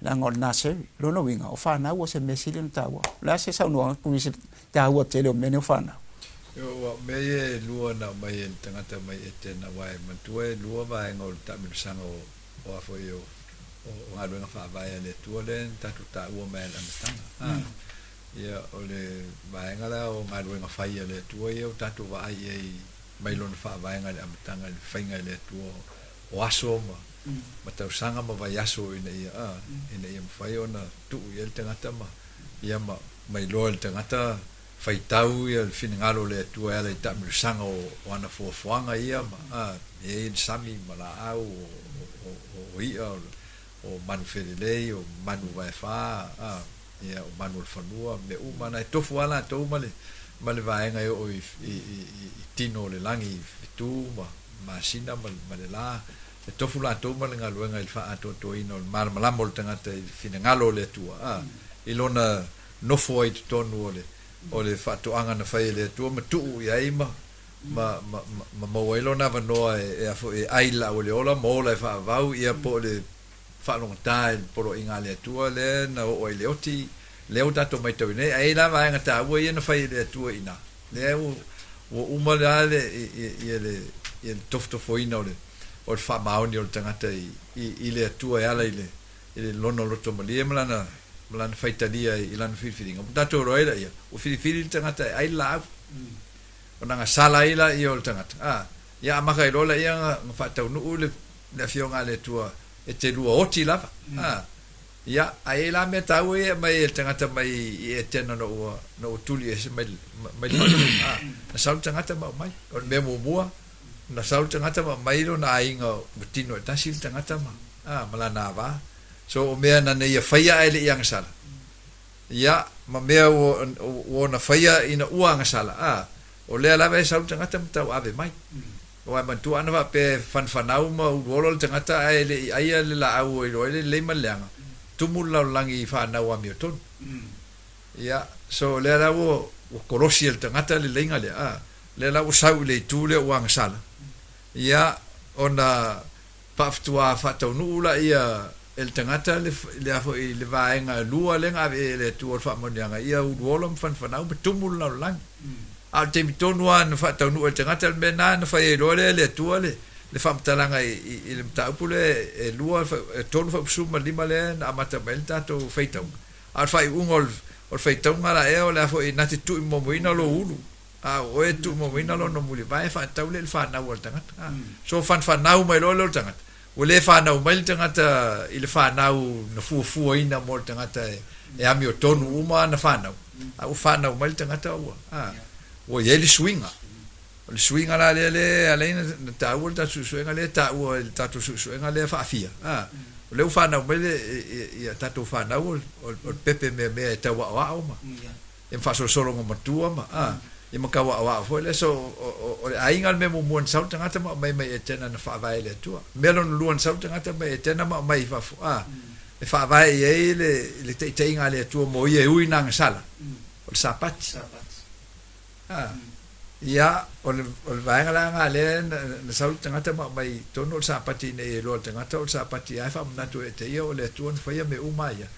leaga o le nursery. Lona uiga, o fanau o se mea sili ona taua. O le a se saunoaga Chris i le taua tele o mea nei o fanau? Ua o mea ia e lua na aumai e le tagata mai Etena, aua e manatua e lua vaega o le taamilosaga o a foi o. o galuega faavae a le Atua lea na tatou taua mai i le amataga. A, ia, o le vaega la o galuega fai a le Atua ia ua tatou vaai i ai mai Lona faavaega i le amataga i le faiga e le Atua o aso ma, ma tausaga ma vaiaso ina ia, a, ina ia mafai ona tuu i ai le tagata ma, ia, ma, ma iloa e le tagata faitau ia le finagalo o le Atua e ala i taamilosaga o ana fuafuaga ia ma, a, e i ai le sami ma laau o, o, o, o i'a, o, o manu felelei, o manu vaefa, a, ia, o manu o le fanua, mea uma na e tofu lava latou ma le, ma le vaega e oo i, i, i, i tino o le lagi, i fetu ma masina ma, ma le la, e tofu latou ma le galuega i le faaatoatoaina o le malamalama o le tagata i le finagalo o le Atua, a, i lona nofo ai i totonu o le, o le faatoaga na fai e le Atua ma tuu i ai ma, ma, ma, ma maua ai lona avanoa e, e, a foi, e ai le laau o le ola ma ola e faavavau, ia po o le faalogotā i le poloaiga a le Atua lea na oo ai i le oti, lea ua tatou maitauina nei. Ae i ai la vaega taua ia na fai e le Atua i ina, lea ua, ua uma la le, ia le, ia le tofotofoina o le, o le faamaoni o le tagata i, i, i le Atua e ala i le, i le lona loto malie ma lana, ma lana faitalia i lana filifiliga. Ua tatou iloa ai laia, ua filifili le tagata e ai le laau. Ona gasala ai laia o le tagata, a, ia amata ai loa laia na faataunuu le, le Afioga a le Atua e te lua oti lava, a. Ia, ae i ai la mea taua ia e aumai e le tagata mai i Etena na ua, na ua tuli ese mai, mai le faatoaga, a. Na sau le tagata ma aumai. O le mea muamua, na sau le tagata ma aumai lona aiga ua tino e tasi le tagata ma, a, ma lana ava. So, o mea na ia faia ae le i agasala, ia, ma mea ua, ua ona faia ina ua agasala, a, o lea lava e sau le tagata ma tauave mai. Aua e manatua ana faapea e whanwhanau ma uluola le tagata ae le i aia le laau ua iloa ai le lelei ma le leaga, tumu le lalolagi i whanau amiotonu. Ia, so lea la ua, ua kolosi e le tagata le leiga lea, a, lea la ua sau i le itu lea ua agasala. Ia, ona Faafutuā faataunuu laia e le tagata le, le a foi, le vaega lua lea na ave i ai e le Atua o le faamanuiaga, ia uluola ma fanfanau ma tumu le lalolagi. A o le taimi tonu lava na faataunuu ai le tagata le mea lena na fai ai loa lea e le Atua le, le faamatalaga i, i, i le mataupu lea e lua, e tolu faipusuma lima lea na amata mai ai le tatou faitauga. A o le faaiuga o le, o le faitauga la ea o le a foi na te tuuimomoina lou ulu. A o oe e tuumomoina lona mulivae, faatatau lea i le fanau a le tagata. A. So fanfanau mai loa lea o le tagata, ua le fanau mai le tagata i le fanau na fuafuaina mo le tagata e, e amiotonu uma ana fanau, a ua fanau mai le tagata ua, a, ua i ai le suiga. O le suiga la lea lea e ala ai na taua le tatou suesuega lea e taua i le tatou suesuega lea faafia. A. O lea ua fanau mai le, ia tatou fanau o, o, o le pepe meamea e tau aoao ma, ia ma faasolosologa matua ma, a, ia ma tau aoao foi lea. So, o, o, o le aiga le mea muamua na sau le tagata ma aumai mai Etena na faavae e le Atua. Mea lona lua na sau le tagata mai Etena ma aumai i fafo, a, e faavae i ai le, le taitaiga a le Atua mo ia e ui ina agasala, o le Sapati. A, ia, o le, o le vaega la lena lea na, na sau le tagata ma aumai i totonu o le Sapati ina ia iloa e le tagata o le Sapati lava e faamanatu ia te ia o le Atua na faia mea uma ia.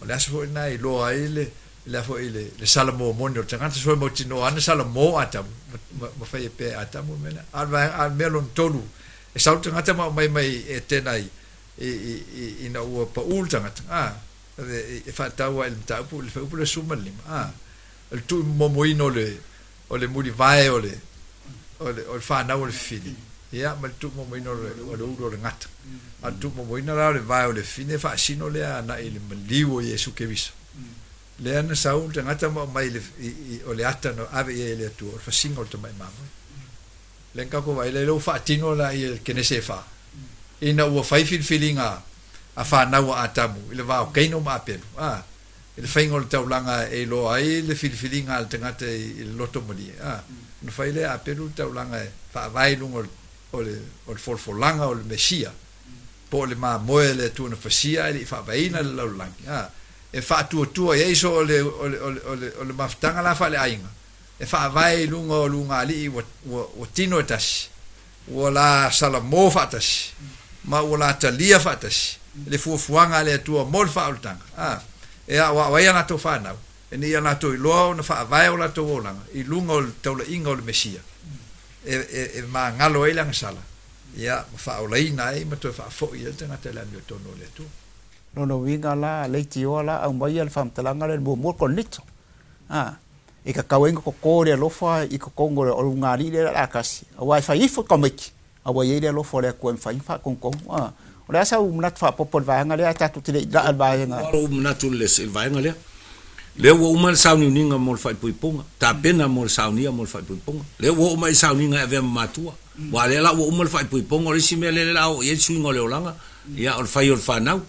O le aso foi lena e iloa ai le, le a foi le, le salamo moni o le tagata, so e mautinoa ana salamo Atamu, ma, ma, ma fai e pea e Atamu le mea lea. A o le vaega, a o le mea lona tolu, e sau le tagata ma aumai mai Etena i, i, i, i, ina ua paʻū le tagata, a, e, e faatatau lava i le mataupu, i le fuaiupu lea 15, a, o le tuumomoina o le, o le mulivae o le, o le, o le fanau o le fefine, ia, ma le tuumomoina o le, o le ulu o le gata. A o le tuumomoina la o le vae o le fefine, e faasino lea agai i le maliu o Iesu Keriso. Lea na sau le tagata ma aumai le, i, i, o le ata na ave i ai e le Atua, o le fasiga o le tamai mamoe. Lea na tatou vaai, lea ua faatino la ia Kenese e fa, ina ua fai filifiliga a fanau a Atamu i le va o Kaino ma Apelu, a, i le faiga o le taulaga e iloa ai le filifiliga a le tagata i le loto malie, a, ona fai lea e Apelu le taulaga e faavae i luga o le, o le folafolaga o le Mesia, po o le mamoe a le Atua na fasia ae le i faavaeina le lalolagi, a, e faatuatua i ai so o le, o le, o le, o le, o le mafutaga la faaleaiga, e faavae i luga o lugalii ua, ua, ua tino e tasi, ua la salamo faatasi, ma ua la talia faatasi le fuafuaga a le Atua mo le faaolataga, a, e aoao ai a latou fanau, ina ia latou iloa ona faavae o latou olaga i luga o le taulaiga o le Mesia, e, e, e magalo ai le agasala. ia, ma faaolaina ai ma toe faafoi ai le tagata i le amiotonu o le Atua. Lona uiga la, leitioa la aumaia le faamatalaga lea i le muamua o le Korinito. A, e tatau ai ona toto le alofa i totonu o le ulugalii lea o le atasi, aua e fai ifo le tamaiti, a ua i ai le alofa o le Atua e mafai ona faatonutonu. A, o le a sau manatu faaopoopo i le vaega lea ae tatou te le i laa i le vaega. Ua lou manatu i le vaega lea. Lea ua uma le sauniuniga mo le faaipoipoga, tapena mo le saunia mo le faaipoipoga. Lea ua oo mai i le sauniga e avea ma matua. Aua o lea la ua uma le faaipoipoga, o le isi mea lea la oo i ai le suiga o le olaga, ia o le fai o le fanau.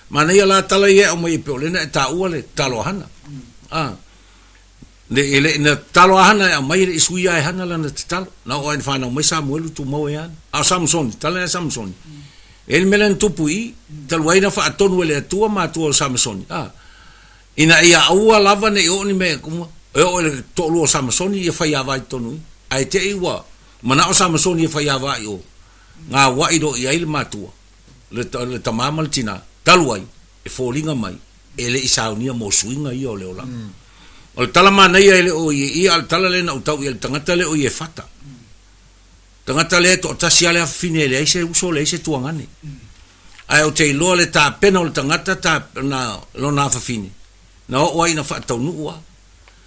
Manaia la tala ia e aumai e pei o lea na e taua le tatalo a Hana. A, ne, e le, na tatalo a Hana e aumai e le i suia e Hana lana tatalo. Na oo lava ina fanau mai Samuelu tumau ai lava. A o Samusoni, tala ia Samusoni. E i ai le mea lea na tupu i i, talu ai na faatonu e le Atua matua o Samusoni, a, ina ia aua lava ne i oo ni mea e uma, e oo i le toalua o Samusoni ia faiava i totonu i i. Ae te i ua manao Samusoni e faiava i o, gauai loa i ai le matua, le, le tama ma le tina, talu ai, e foliga mai, e le i saunia mo suiga ia o le olaga. O le tala manaia e le o i i, a o le tala lea na ou tau i ai i le tagata lea o Iefata. Tagata lea e toatasi lava le afafine e leai se uso leai se tuagane. Ae ou te iloa le tapena o le tagata ta, na, lona afafine, na oo ai ina faataunuu lava.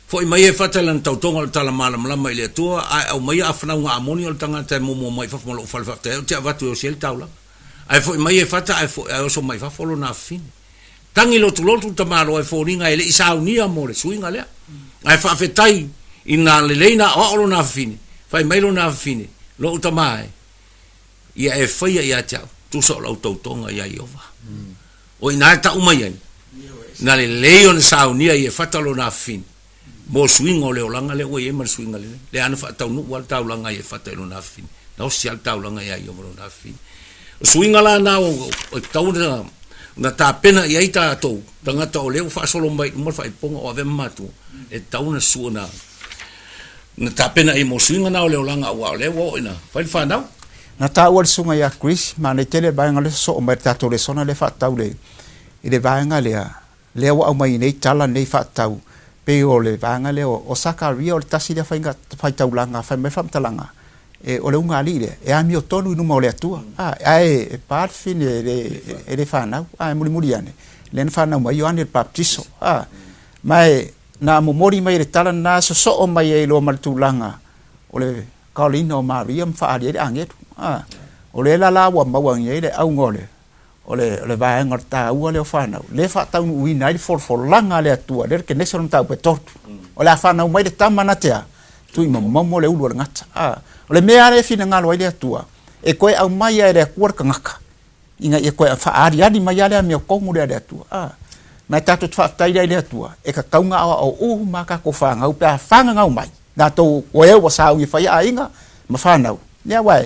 Foi mai Iefata i lana tautoga o le tala malamalama i le Atua, ae aumaia afanauga Amoni o le tagata e muamua mai i fafo ma lou fale faafetai ou te avatu e osi ai le taulaga. Ae foi mai Iefata ae foi, ae oso mai i fafo lona afafine. Tagi lotulotu le tamaloa e foliga e le i saunia mo le suiga lea. Ae faafetai ina lelei na aoao lona afafine, fai mai lona afafine, Lou tama e, ia e faia ia te au, tusa o lau tautoga ia Ieova. O ina e tau mai ai, na lelei ona saunia i Efata lona afafine, mo suiga o le olaga lea ua i ai ma le suiga lenei. Lea na faataunuu lava le taulaga i Efata i lona afafine, na osi lava le taulaga ia Ieova lona afafine. O suiga la na e tatau ona tapena i ai tatou tagata o lea ua faasolo mai i luma le faaipoipoga o avea ma matua, e tatau ona sua na na tapena i mo suiga na o le olaga aua o lea ua oo ina fai le fanau. Na taua le susuga ia Chris, manaia tele le vaega lea sosoo mai le tatou lesona lea faatatau i le vaega lea, lea ua aumai nei tala nei faatatau pei o le vaega lea o Sakaria o le tasi lea faiga faitaulaga fai mai faamatalaga e o le ugaalii lea e amiotonu i luma o le Atua a ae e pa le fine e le e le fanau a e mulimuli ane lea na fanau mai Ioane le Papatiso a ma e na momoli mai le tala na sosoo mai ai loa ma le tulaga o le kaolaina o Maria ma faaali ai le agelu a o lea la la ua maua ai le auga o le O le, o le vaega o le taua lea o fanau, lea e faataunuuina ai le folafolaga a le Atua, lea le Kenese o le mataupu e tolu. O le a fanau mai le tama na te a? Tuuimomomo le ulu o le gata. A, o le mea lava lea e finagalo ai le Atua, e toe aumai lava e le Atua le tagata, ina ia toe faaaliali mai lava le amiotonu lea a le Atua. A, ma e tatou te faafetai lea i le Atua, e tatau ona aoao uma a tatou fanau pe a fananau mai, latou o e ua sauni e fai aiga ma fanau. Ia aua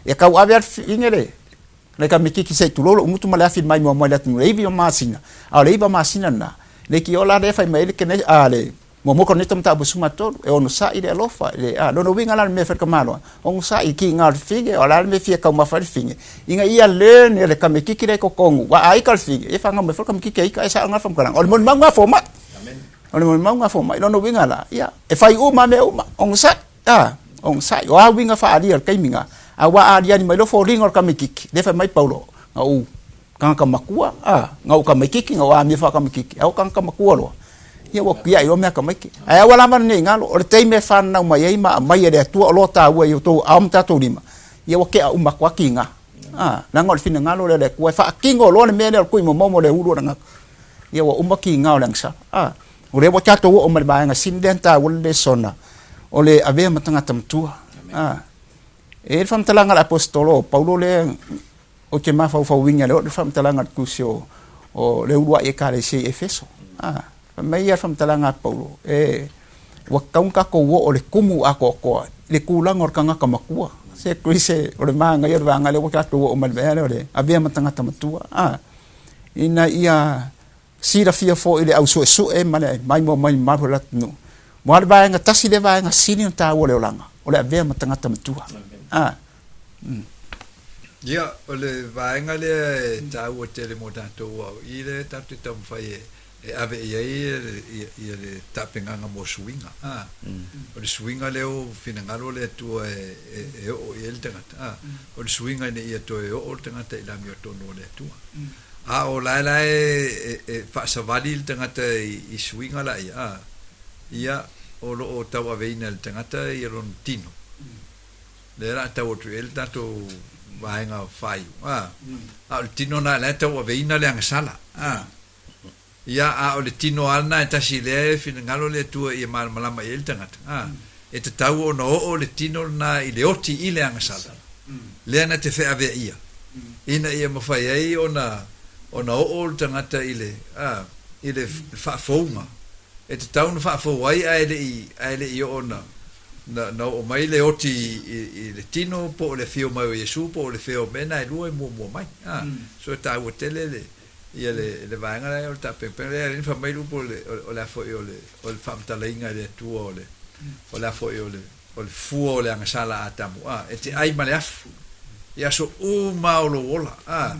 e tauave lava le fine le, Le kamititi se i tulou lou gutu ma le afi mai muamua i le atunuu le 9 masina, a o le 9 masina lena, leitioa la lea fai mai ai le kene, a le muamua Korinito mataupu 13, e onosai le alofa, le, a, lona uiga la le mea e fai le tamaloa, onosai i kiga o le fine, o le a le mea e fia taumafa ai le fine, ina ia learn e le kamititi lea i totonu, ua a ita le fine, ia fanau mai foi le kamititi a ita, e sao lena le faamatalaga, o le molimauga a fomai, o le molimauga a fomai, lona uiga la, ia, e fai uma lava mea uma, onosai. A, onosai, o a uiga faaalia o le taimi na, a ua aliali mai loa foliga o le tamaititi, lea fai mai Paulo, na ou tagata matua, a, na ou tamaititi, na ou amia faatamaititi, a ou tagata matua loa, ia ua tiai loa mea tamaiti. Ae aua lava ne i galo, o le taimi e fananau mai ai ma aumai e le Atua o loa taua i outou aao ma tatou lima, ia ua tea uma atu lava tiga. A, leaga o le finagalo lea o le Atua e faatino loa le mea lea o le tuuimomomo o le ulu o le gata. Ia ua uma tiga o le agasala. A, o lea ua tatou oo mai le vaega sili lea na taua le lesona, o le avea ma tagata matua. A, e i ai le faamatalaga a le Aposetolo o Paulo lea ou te mafaufauina i le oo le faamatalaga a le tusi o, o le uluai ekalesia i Efeso. A, fai mai ia le faamatalaga a Paulo, e, ua tatau ona tatou oo i le tumu atoatoa i le tulaga o le tagata matua. Se Chris, o le manaia o le vaega lea ua tatou oo mai i le mea lea o le avea ma tagata matua. A, ina ia silafia foi le au suesue ma le maimoa mai mamalu o le atunuu. Aua o le vaega tasi lea vaega sili ona taua o le olaga, o le avea ma tagata matua. A. Mm. Ia, o le vaega lea e taua tele mo tatou aua o i lea tatou te taumafai e e ave i ai ia le tapenaga mo suiga, a. O le suiga lea ua finagalo le Atua e oo i ai le tagata, a. O le suiga ina ia toe oo le tagata i le amiotonu o le Atua. A o la e la e faasavali le tagata i suiga laia, a, ia, o lo o tauaveina e le tagata ia lona tino. Lea o le a tau atu i ai le tatou vaega faaiu, a. A o le tino lena la e tauaveina le agasala, a. Ia, a o le tino lava lena e tasi lea e finagalo le Atua ia malamalama i ai le tagata, a. E tatau ona oo le tino lena i le oti i le agasala, lea na te feaveaia, ina ia mafai ai ona, ona oo le tagata i le, a, i le faafouga. E tatau ona faafou ai ae le i, ae le i oo na, na, na oo mai le oti i, i le tino po o le afio mai o Iesu po o le fea o mea na e lua e muamua mai. A, so e taua tele le, ia le, le vaega lea o le tapenapena lea e fai mai le upu o le, o le a foi o le, o le faamatalaina e le Atua o le, o le a foi o le, o le fua o le agasala a Atamu, a, e te ai ma le afu i aso uma o lou ola, a.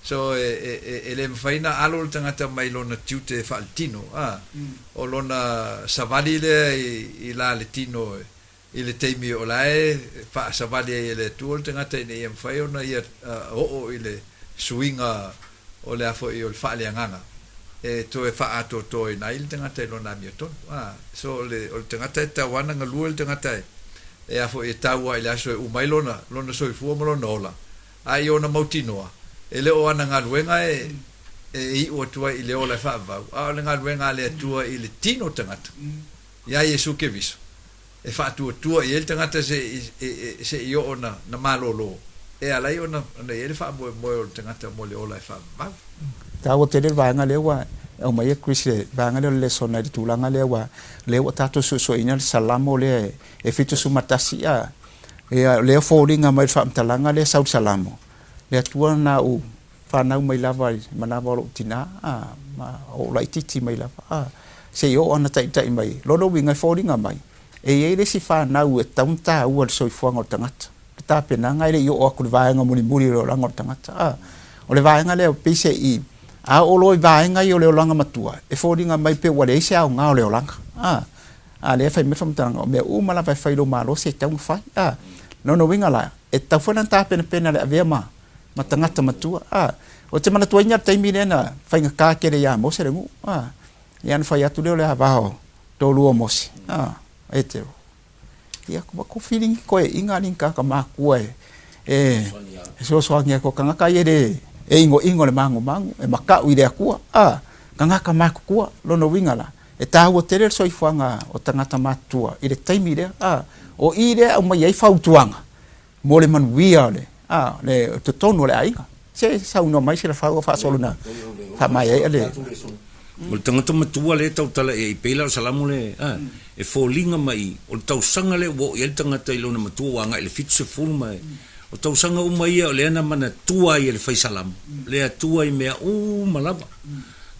So, e, e, e, e le mafai na alo le tagata mai lona tiute faaletino, a. O lona savali lea i, i la le tino e, i le taimi o la e faasavali ai e le Atua le tagata ina ia mafai ona ia oo i le suiga o le a foi o le faaleagaga e toe faaatoatoaina ai le tagata i lona amiotonu. A, so o le, o le tagata e tatau lava ona galue le tagata e, e a foi e tau lava i le aso e uma ai lona, lona soifua ma lona ola, a i ona mautinoa, e le o ana galuega e, e iu atu ai i le ola e faavavau, a o le galuega a le Atua i le tino tagata, iā Iesu Keriso. e faatuatua i ai le tagata se'i oo na malolo, e ala ai ona i ai le faamoemoe o le tagata mo le ola e faavavau. Taua tele le vaega lea ua aumai e Chris le vaega lea o le lesona i le tulaga lea ua lea ua tatou suesueina le Salamo lea e 71 a ia lea foliga mai le faamatalaga lea sau le Salamo le Atua na u fanau mai lava i manava o lou tina a ma ou laititi mai lava a se i oo ana taitai mai lona uiga e foliga mai e i ai le isi fanau e tatau ona taua i le soifuaga o le tagata le tapenaga e le i oo atu i le vaega mulimuli o le olaga o le tagata a o le vaega lea pei se i a oo loa i vaega ia o le olaga matua e foliga mai pei ua leai se aoga o le olaga a a lea e fai mai le faamatalaga o mea uma lava e fai i lou malosi e tatau ona fai a lona uiga la e tatau foi la ona tapenapena le avea ma ma tagata matua. A, ou te manatuaina le taimi lea na faigata tele ia Mose le nuu. A, ia na fai atu lea o le ava o toalua o Mose. A, e te ia ko ko feeling koe inga ni ka ka makua e e fesoasoani ai ko kangaka ia le e ingoingo le magomago e makau i le Atua. A, kangaka matutua lona uiga la e taua tele le soifuaga o tagata matutua i le taimi lea. A, o i lea e aumai ai fautuaga mo le manuia o le, a, le totonu o le aiga. Se saunoa mai Silafau o faasolo na faamaeaea le. O le tagata matua lea e tautala i ai, pei la o Salamo le, a, e foliga mai o le tausaga lea ua oo i ai le tagata i lona matua ua agai i le 70 ma e, o tausaga uma ia o lea na manatua ai e le fai Salamo, le Atua i mea uma lava.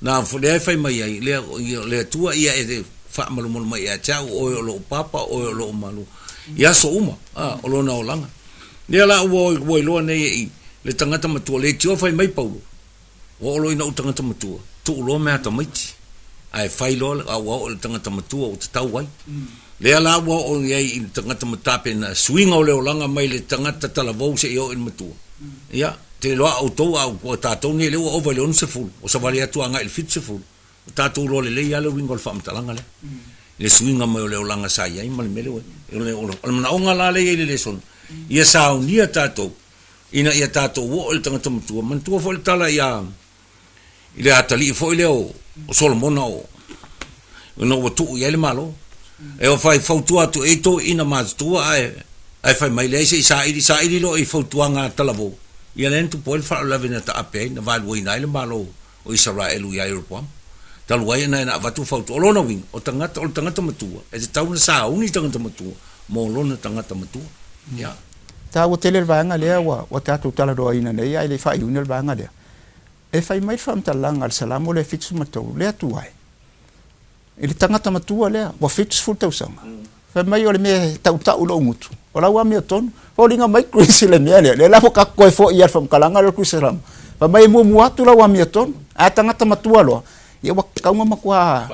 Na, lea e fai mai ai, lea, le Atua ia e faamalumalu mai ia te au, o oe o lou papa, o oe o lou malu, i aso uma a, o lona olaga. Lea la ua ua iloa nei e i le tagata matua, leitioa fai mai Paulo, ua oo loa ina ou tagata matua, tuu loa mea tamaiti, ae fai loa a ua oo i le tagata matua ua tatau ai. Lea la ua oo i ai i le tagata matapena, suiga o le olaga mai le tagata talavou seia oo i le matua. Ia, te iloa a outou a ua tatou nei lea ua ova i le 60, ua savali atu agai i le 70, Ua tatou iloa lelei lava le uiga o le faamatalaga lea, i le suiga mai o le olaga sa i ai ma le mea lea ua i ai. O le manaoga la lea e i ai i le lesona, ia saunia tatou ina ia tatou oo i le tagata matua. Manatua foi le tala ia i le atalii foi lea o Solomona o ina ua tuu i ai le Malo. E fai fautua atu e toeaiina matutua ae ae fai mai leai se i saili saili loa i fautuaga a talavou. Ia lea na tupu ai le faalavelave na taape ai na vaeluaina ai le Malo o Isaraelu iā Ieropoama. Talu ai na avatu fautua. O lona uiga, o tagata, o le tagata matua, e tatau ona sauni le tagata matua mo lona tagata matua. Ia. Taua tele le vaega lea ua, ua tatou talanoaina nei ae le i faaiuina le vaega lea. E fai mai le faamatalaga a le Salamo lea 73, le Atua e. I le tagata matua lea, ua 70 tausaga, fai mai o le mea e tautau i lou gutu, o lau amiotonu. Foliga mai Chris i le mea lea, lea la ua toe foi i le faamatalaga lea o le Chris Salama. Fai mai e muamua atu lau amiotonu, ae tagata matua loa, Ia ua tatau ona matua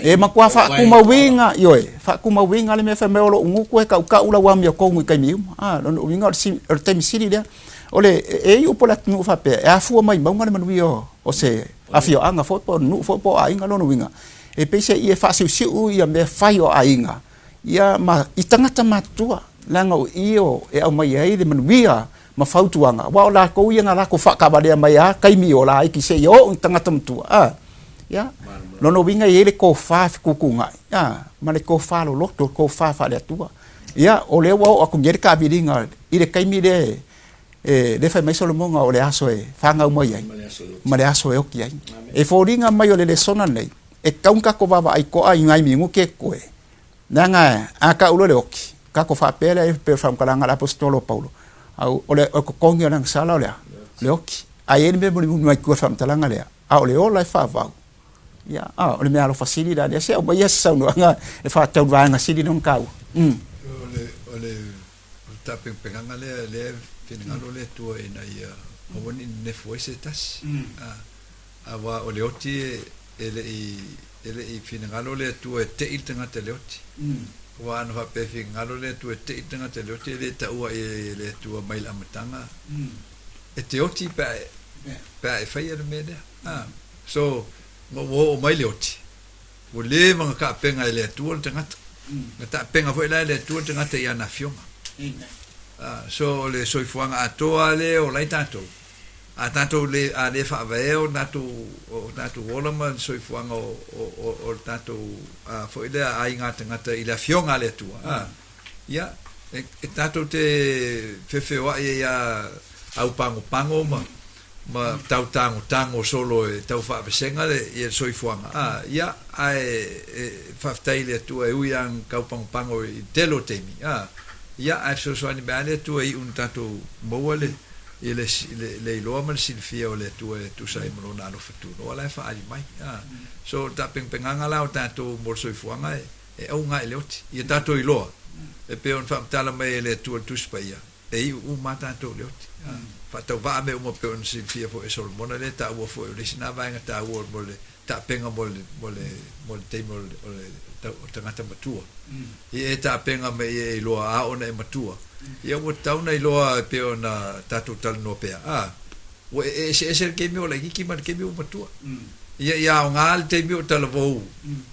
e matua faatumauina, ioe, faatumauina le mea fai mai o lou gutu e tautau lau amiotonu i taimi uma. A, lona uiga o le taimi sili lea. O le, e i ai upu a le atunuu faapea, e afua mai mauga le manuia o se afioaga foi po o nuu foi po o aiga. Lona uiga, e pei se i e faasiusiu ia mea fai o aiga ia ma i tagata matutua, leaga o i e aumai ai le manuia ma fautuaga, aua o latou ia na latou faataavalea mai lava taimi o laiti seia oo i tagata matua, a, ia, lona uiga e i ai le tofa fetuutuunai, a, ma le tofa loloto, le tofa faale-Atua. Ia, o lea ua oo atu nei le taaviliga i le taimi lea e, lea e fai mai Solomona o le aso e fanau mai ai ma le aso e oti ai. E foliga mai o le lesona lenei, e tatau ona tatou vaavaai toa i nai minute e totoe, Leaga a tau loa le oti, tatou faapea lea e pei o le faamatalaga a le Aposetolo o Paulo, o le totogi o le agasala o le a? O le oti. Ae i ai le mea e mulimuli mai tua i le faamatalaga lea, a o le ola e faavau, ia, a, o le meaalofa sili la lea. Se aumaia se saunoaga e faatatau i le vaega sili lea ona taua. O le tapenapenaga lea, lea e finagalo le Atua ina ia aua ne i nenefu ai se tasi. Aua o le oti e le i, e le i finagalo le Atua e te'i le tagata i le oti. Aua ana faapea e finagalo le Atua e te'i le tagata i le oti, e le taua i ai e le Atua mai le amataga, e te oti pe a e, pe a e faia le mea lea. A, so, ma ua oo mai le oti, ua leva ona taapega e le Atua le tagata. Na taapega foi la e le Atua le tagata i ana afioga. A, so, o le soifuaga atoa lava lea e ola ai tatou, A tatou le, a le faavaea o tatou, o tatou ola ma le soifuaga o, o, o, o le tatou, a, foi lea aiga tagata i le Afioga a le Atua, a, ia, e, e tatou te feofeoa'i ai a aupagopago ma, ma tau tagotago solo e tau faavesega le, ia le soifuaga, a, ia, ae, e, faafetai i le Atua e ui lava ina tau pagopago i le tele o taimi, a, ia, ae fesoasoani mai lava le Atua e iu ina tatou maua le, i le, le, le iloa ma le silafia o le Atua e tusa ai ma Lona alofa tunoa la e faaali mai. A. So, o le taapegapegaga la o tatou mo le soifuaga e, e auga i le oti. Ia tatou iloa, e pei ona faamatala mai e le Atua i le Tusi Paia, e iu uma lava tatou i le oti. A. Faatauvaa mea uma e pei ona silafia foi e Solomona lea e taua foi o le isi lena vaega taua mo le tapena mo le, mo le, mo le taimi o le, o le, o le tagata matua. Ia e tapena mai ia e iloa a ona e matua. Ia ua tatau ona iloa e pei ona tatou talanoa pea, a, ua e eseese le taimi o laitiiti ma le taimi ua matua. Ia, ia aoga le taimi o talavou,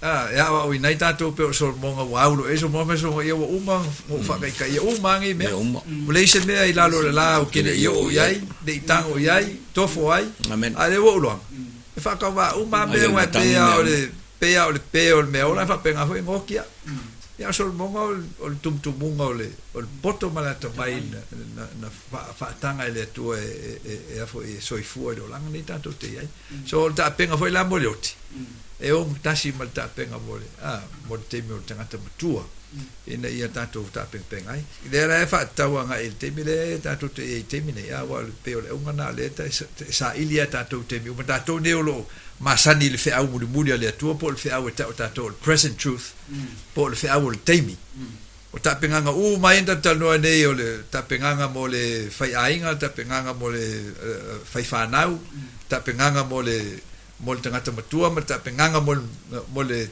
a, e aoaoina ai tatou pei o Solomona ua au loa i ai Solomona, fai mai Solomona, ia ua uma ona ou faataitaia uma lava nei mea. Ua leai se mea i lalo o le la ou te le i oo i ai, le i tago i ai, tofo ai, a o lea ua ou iloaga. E faatauvaa uma lava mea aua e pei lava o le pei lava o le pe o le mea ola e faapena foi ona oti au. Ia o Solomona o le tumutumuga o le o le poto ma le atamai na na faataga e le Atua e e e a foi e soifua i le olaga lenei tatou te i ai. So o le taapega foi la mo le oti e ogatasi ma le taapega mo le a mo le taimi o le tagata matua ina ia tatou taapegapegaai. Lea la e faatatau agai i le taimi lea tatou te i ai i le taimi nei, aua e pei o le auga lena o lea e saili lava tatou i taimi uma. Tatou nei o lo o masani i le feau mulimuli a le Atua po o le feau e tau e tatou o le present truth po o le feau o le taimi. O tapenaga uma ia na tatou talanoa ai nei o le tapenaga mo le faiaiga, tapenaga mo le faifanau, tapenaga mo le mo le tagata matua ma le tapenaga mo le, mo le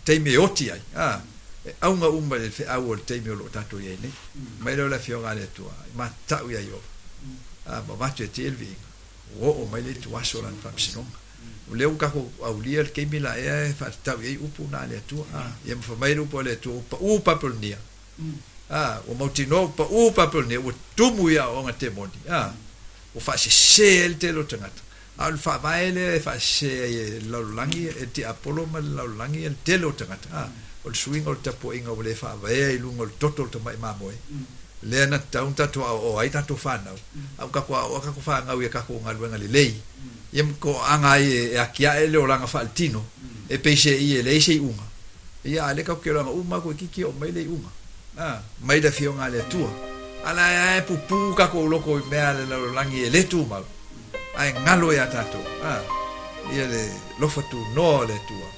taimi e oti ai, a, e auga uma i le feau o le taimi o lo o tatou i ai nei. Mai lea o le Afioga a le Atua, i matau ia Ioba, a, ma avatu e tia le viiga, ua oo mai le ituaso o lana faamasinoga. O lea ua tatou aulia le taimi la ea e faatatau i ai upu na a le Atua, a, ia ma fai mai le upu a le Atua, ua pau Papelonia, a, ua mautinoa ua pau Papelonia, ua tumu i aoaoga temoni, a, ua faasese ai le tele o tagata. A o le faavae lea e faasese ai e le lalolagi, e le tiapolo ma le lalolagi le tele o tagata, a, o le suiga o le tapuaiga ua le faavaea i luga o le toto o le tamai mamoe, lea na tatau ona tatou aoao ai tatou fanau, a ua tatou aoao tatou fanau i a tatou galuega lelei, ia ma toaaga ai e atiae le olaga faaletino, e peiseai e leai se iuga. Ia, a o lea tatou te iloa na uma atu toeitiiti oo mai le iuga, a, mai le Afioga a le Atua. A o la e pupū tatou loto i mea a le lalolagi e le tumau. Ae galo iā tatou, a, ia le lofa tunoa o le Atua,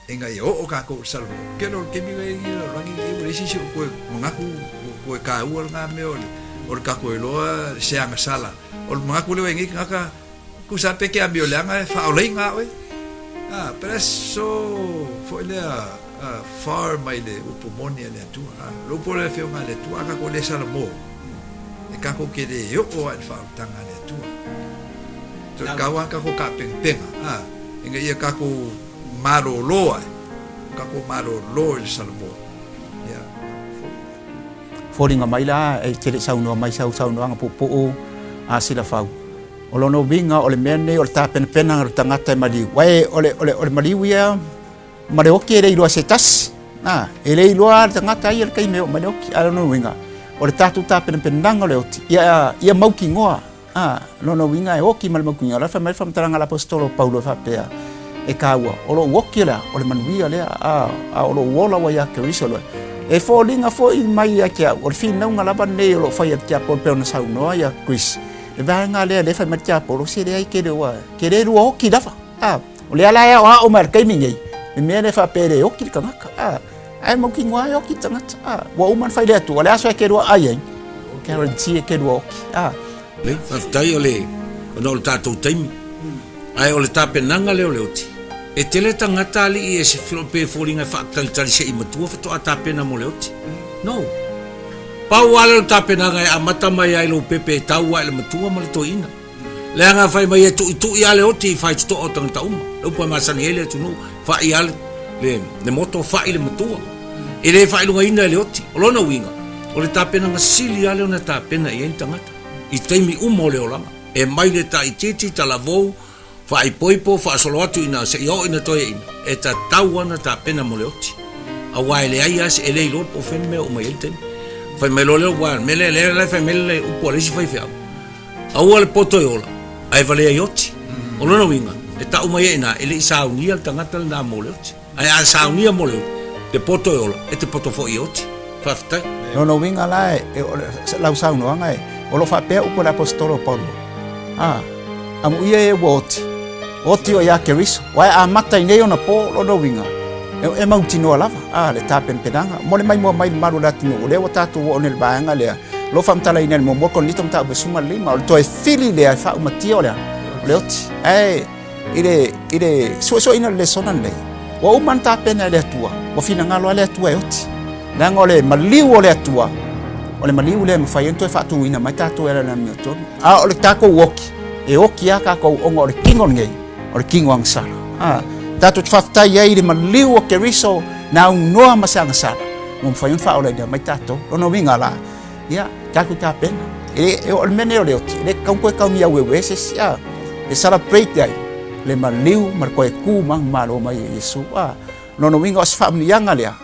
ina ia oo kākou i le salamo. Kele o le taimi lea i le lalolagi lenei, ua leai se isi o toe manatu, ua toe kāua lena mea o le, o le tatou iloa se agasala. O le manatu lea ua i ai nei tagata, tusa lava pe te amio leaga e faaolaina lava oe. Ah, but that's so foi lea far mai le upu moni a le Atua. Ah, le upu o le Afioga a le Atua, a kākou le salamo, e kākou ke le o'o a i le faaolataga a le Atua. So, e kaua a kākou kāpengapenga, ah, ina ia kākou malōlō ae, kākou malōlō i le salamo, ia, foi i le Atua. Foliga mai la e te le i saunoa mai sau saunoaga puupuu a Silafau. O lona uiga o le mea lenei o le tapenapenaga o le tagata e maliu. Aua e, o le, o le, o le maliu ia ma le oki e le iloa e se tasi. A, e le iloa le tagata ia le taimi e oo mai le oki. Ae o lona uiga, o le tatou tapenapenaga o le oti, ia, ia mautinoa. A, lona uiga e oki ma le mautinoa. O la e fai mai le faamatalaga a le Aposetolo o Paulo e faapea, e taua, o lou oki lea, o le manuia lea, a, a o lou ola ua ia Keriso loe. E foliga foi mai ia te au, o le finauga lava lenei o lo o fai e le tiapolo pei ona saunoa ia Chris, Le vaega lea lea e fai mai le tiapolo, se leai ke le ua, ke le lua oki lava. A, o lea la e aoao mai le taimi nei, le mea lea faapea e le oki le tagata. A, ae mautinoa e oki le tagata. A, ua uma ona fai le Atua, o le aso e ke lua ai ai, guarantee e ke lua oki. A. Lei, faafetai o le, ona o le tatou taimi. Ae o le tapenaga lea o le oti, e tele tagata alii e se pe foliga e faatalitali se i matua faatoa tapena mo le oti. No. Pau lava lea o le tapenaga e amata mai ai lou pepe e tau ai le matua ma le toeaina. Leaga fai mai e tuitui lava le oti i faitotoa o tagata uma. Le upu e masani ai le atunuu, fai lava le, le moto, fai le matua. E le faailogaina e le oti. O lona uiga, o le tapenaga sili lava lea ona tapena i ai le tagata i taimi uma o le olaga. E mai le taitiiti, talavou, faaipoipo, faasolo atu ina seia oo ina toeaina, e tatau ana tapena mo le oti. Aua e leai lava se, e le iloa po o fea le mea e oo mai ai le taimi. Fai mai loa lea, aua o le mea lea, lea la e fai mai le upu a le isi faifeau, aua le poto e ola, ae valea i oti. O lona uiga, e tau mai ai i ina, e le i saunia le tagata lena mo le oti. Ae a saunia mo le te poto e ola, e te poto foi e oti. Faafetai. Lona uiga la, e, o lau saunoaga e, o lo o faapea upu a le Aposetolo o Paulo, a, amuia e ua oti, oti o ia Keriso, aua e amata i nei ona po, lona uiga, e, e mautinoa lava, a, le tapenapenaga. Mo le maimoa mai le malu o le atunuu, o lea ua tatou oo nei i le vaega lea, o lo o faamatalaina i le muamua Korinito mataupu e 15, o le toe fili lea e faaumatia o le a? O le oti. Ae, I le, i le suesueina o le lesona lenei, ua uma ona tapena e le Atua, ua finagalo lava le Atua e oti. Leaga o le maliu o le Atua, o le maliu lea e mafai ai ona toe faatuina mai tatou e ala i le amiotonu. A o le tatou oki, e oki lava tatou ona o le tino lenei, o le tino agasala. A, tatou te faafetai ai i le maliu o Keriso na aunoa ma se agasala, ua mafai ona faaolaina mai tatou. Lona uiga la, Ia, tatou tapena. E, e, o le mea nei o le oti, e le tatau ona toe taumia aueuē se isi, a. E celebrate ai le maliu ma le toe tu manumalo mai o Iesu, a. Lona uiga o se faamanuiaga lea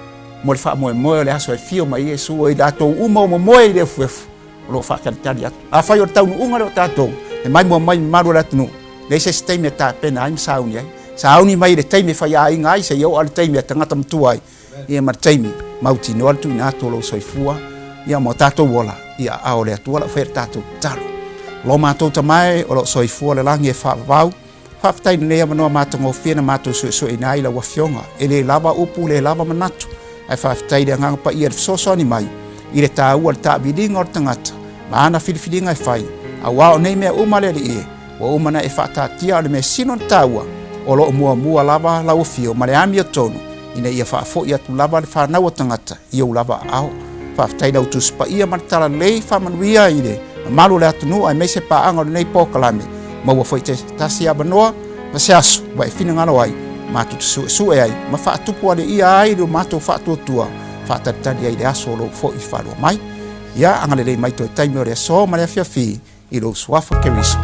mo le faamoemoe o le aso e afio mai ai Iesu, o i latou uma o momoe i le efuefu o lo o faatalitali atu. Afai o le taunuuga lea o tatou, e maimoa mai mamalu o le atunuu, leai se isi taimi e tapena ai ma sauni ai. Sauni mai i le taimi e faiaiga ai, seia oo lava i le taimi e tagata matua ai, Ia ma le taimi, mautinoa le tuuina atu o lou soifua, ia ma o tatou ola, ia aao o le Atua lau fai le tatou tatalo. Lo matou Tama e, o lo o soifua le lagi e faavavau, faafetai i lenei avanoa matagofie na matou suesueina ai lau Afioga. E le lava upu, le lava manatu, ae faafetai i le Agaga Paia i le fesoasoani mai i le taua o le taaviliga o le tagata ma ana filifiliga e fai, aua o nei mea uma le Alii e, Ua uma ona e faataatia o le mea sili ona taua, o lo o muamua lava lau afio ma le amiotonu ina ia faafoi atu lava le fanau a tagata i ou lava aao. Faafetai i lau Tusi Paia ma le Talalelei faamanuia i le mamalu o le atunuu aemaise paaga o lenei polokalame. Maua foi te tasi avanoa ma se aso ua e finagalo ai matou te suesue ai ma faatupu aliia ai lo matou faatuatua faatalitali ai i le aso o lou foi faalua mai. Ia agalelei mai toe taimi o le aso ma le afiafi i lou suafa Keriso.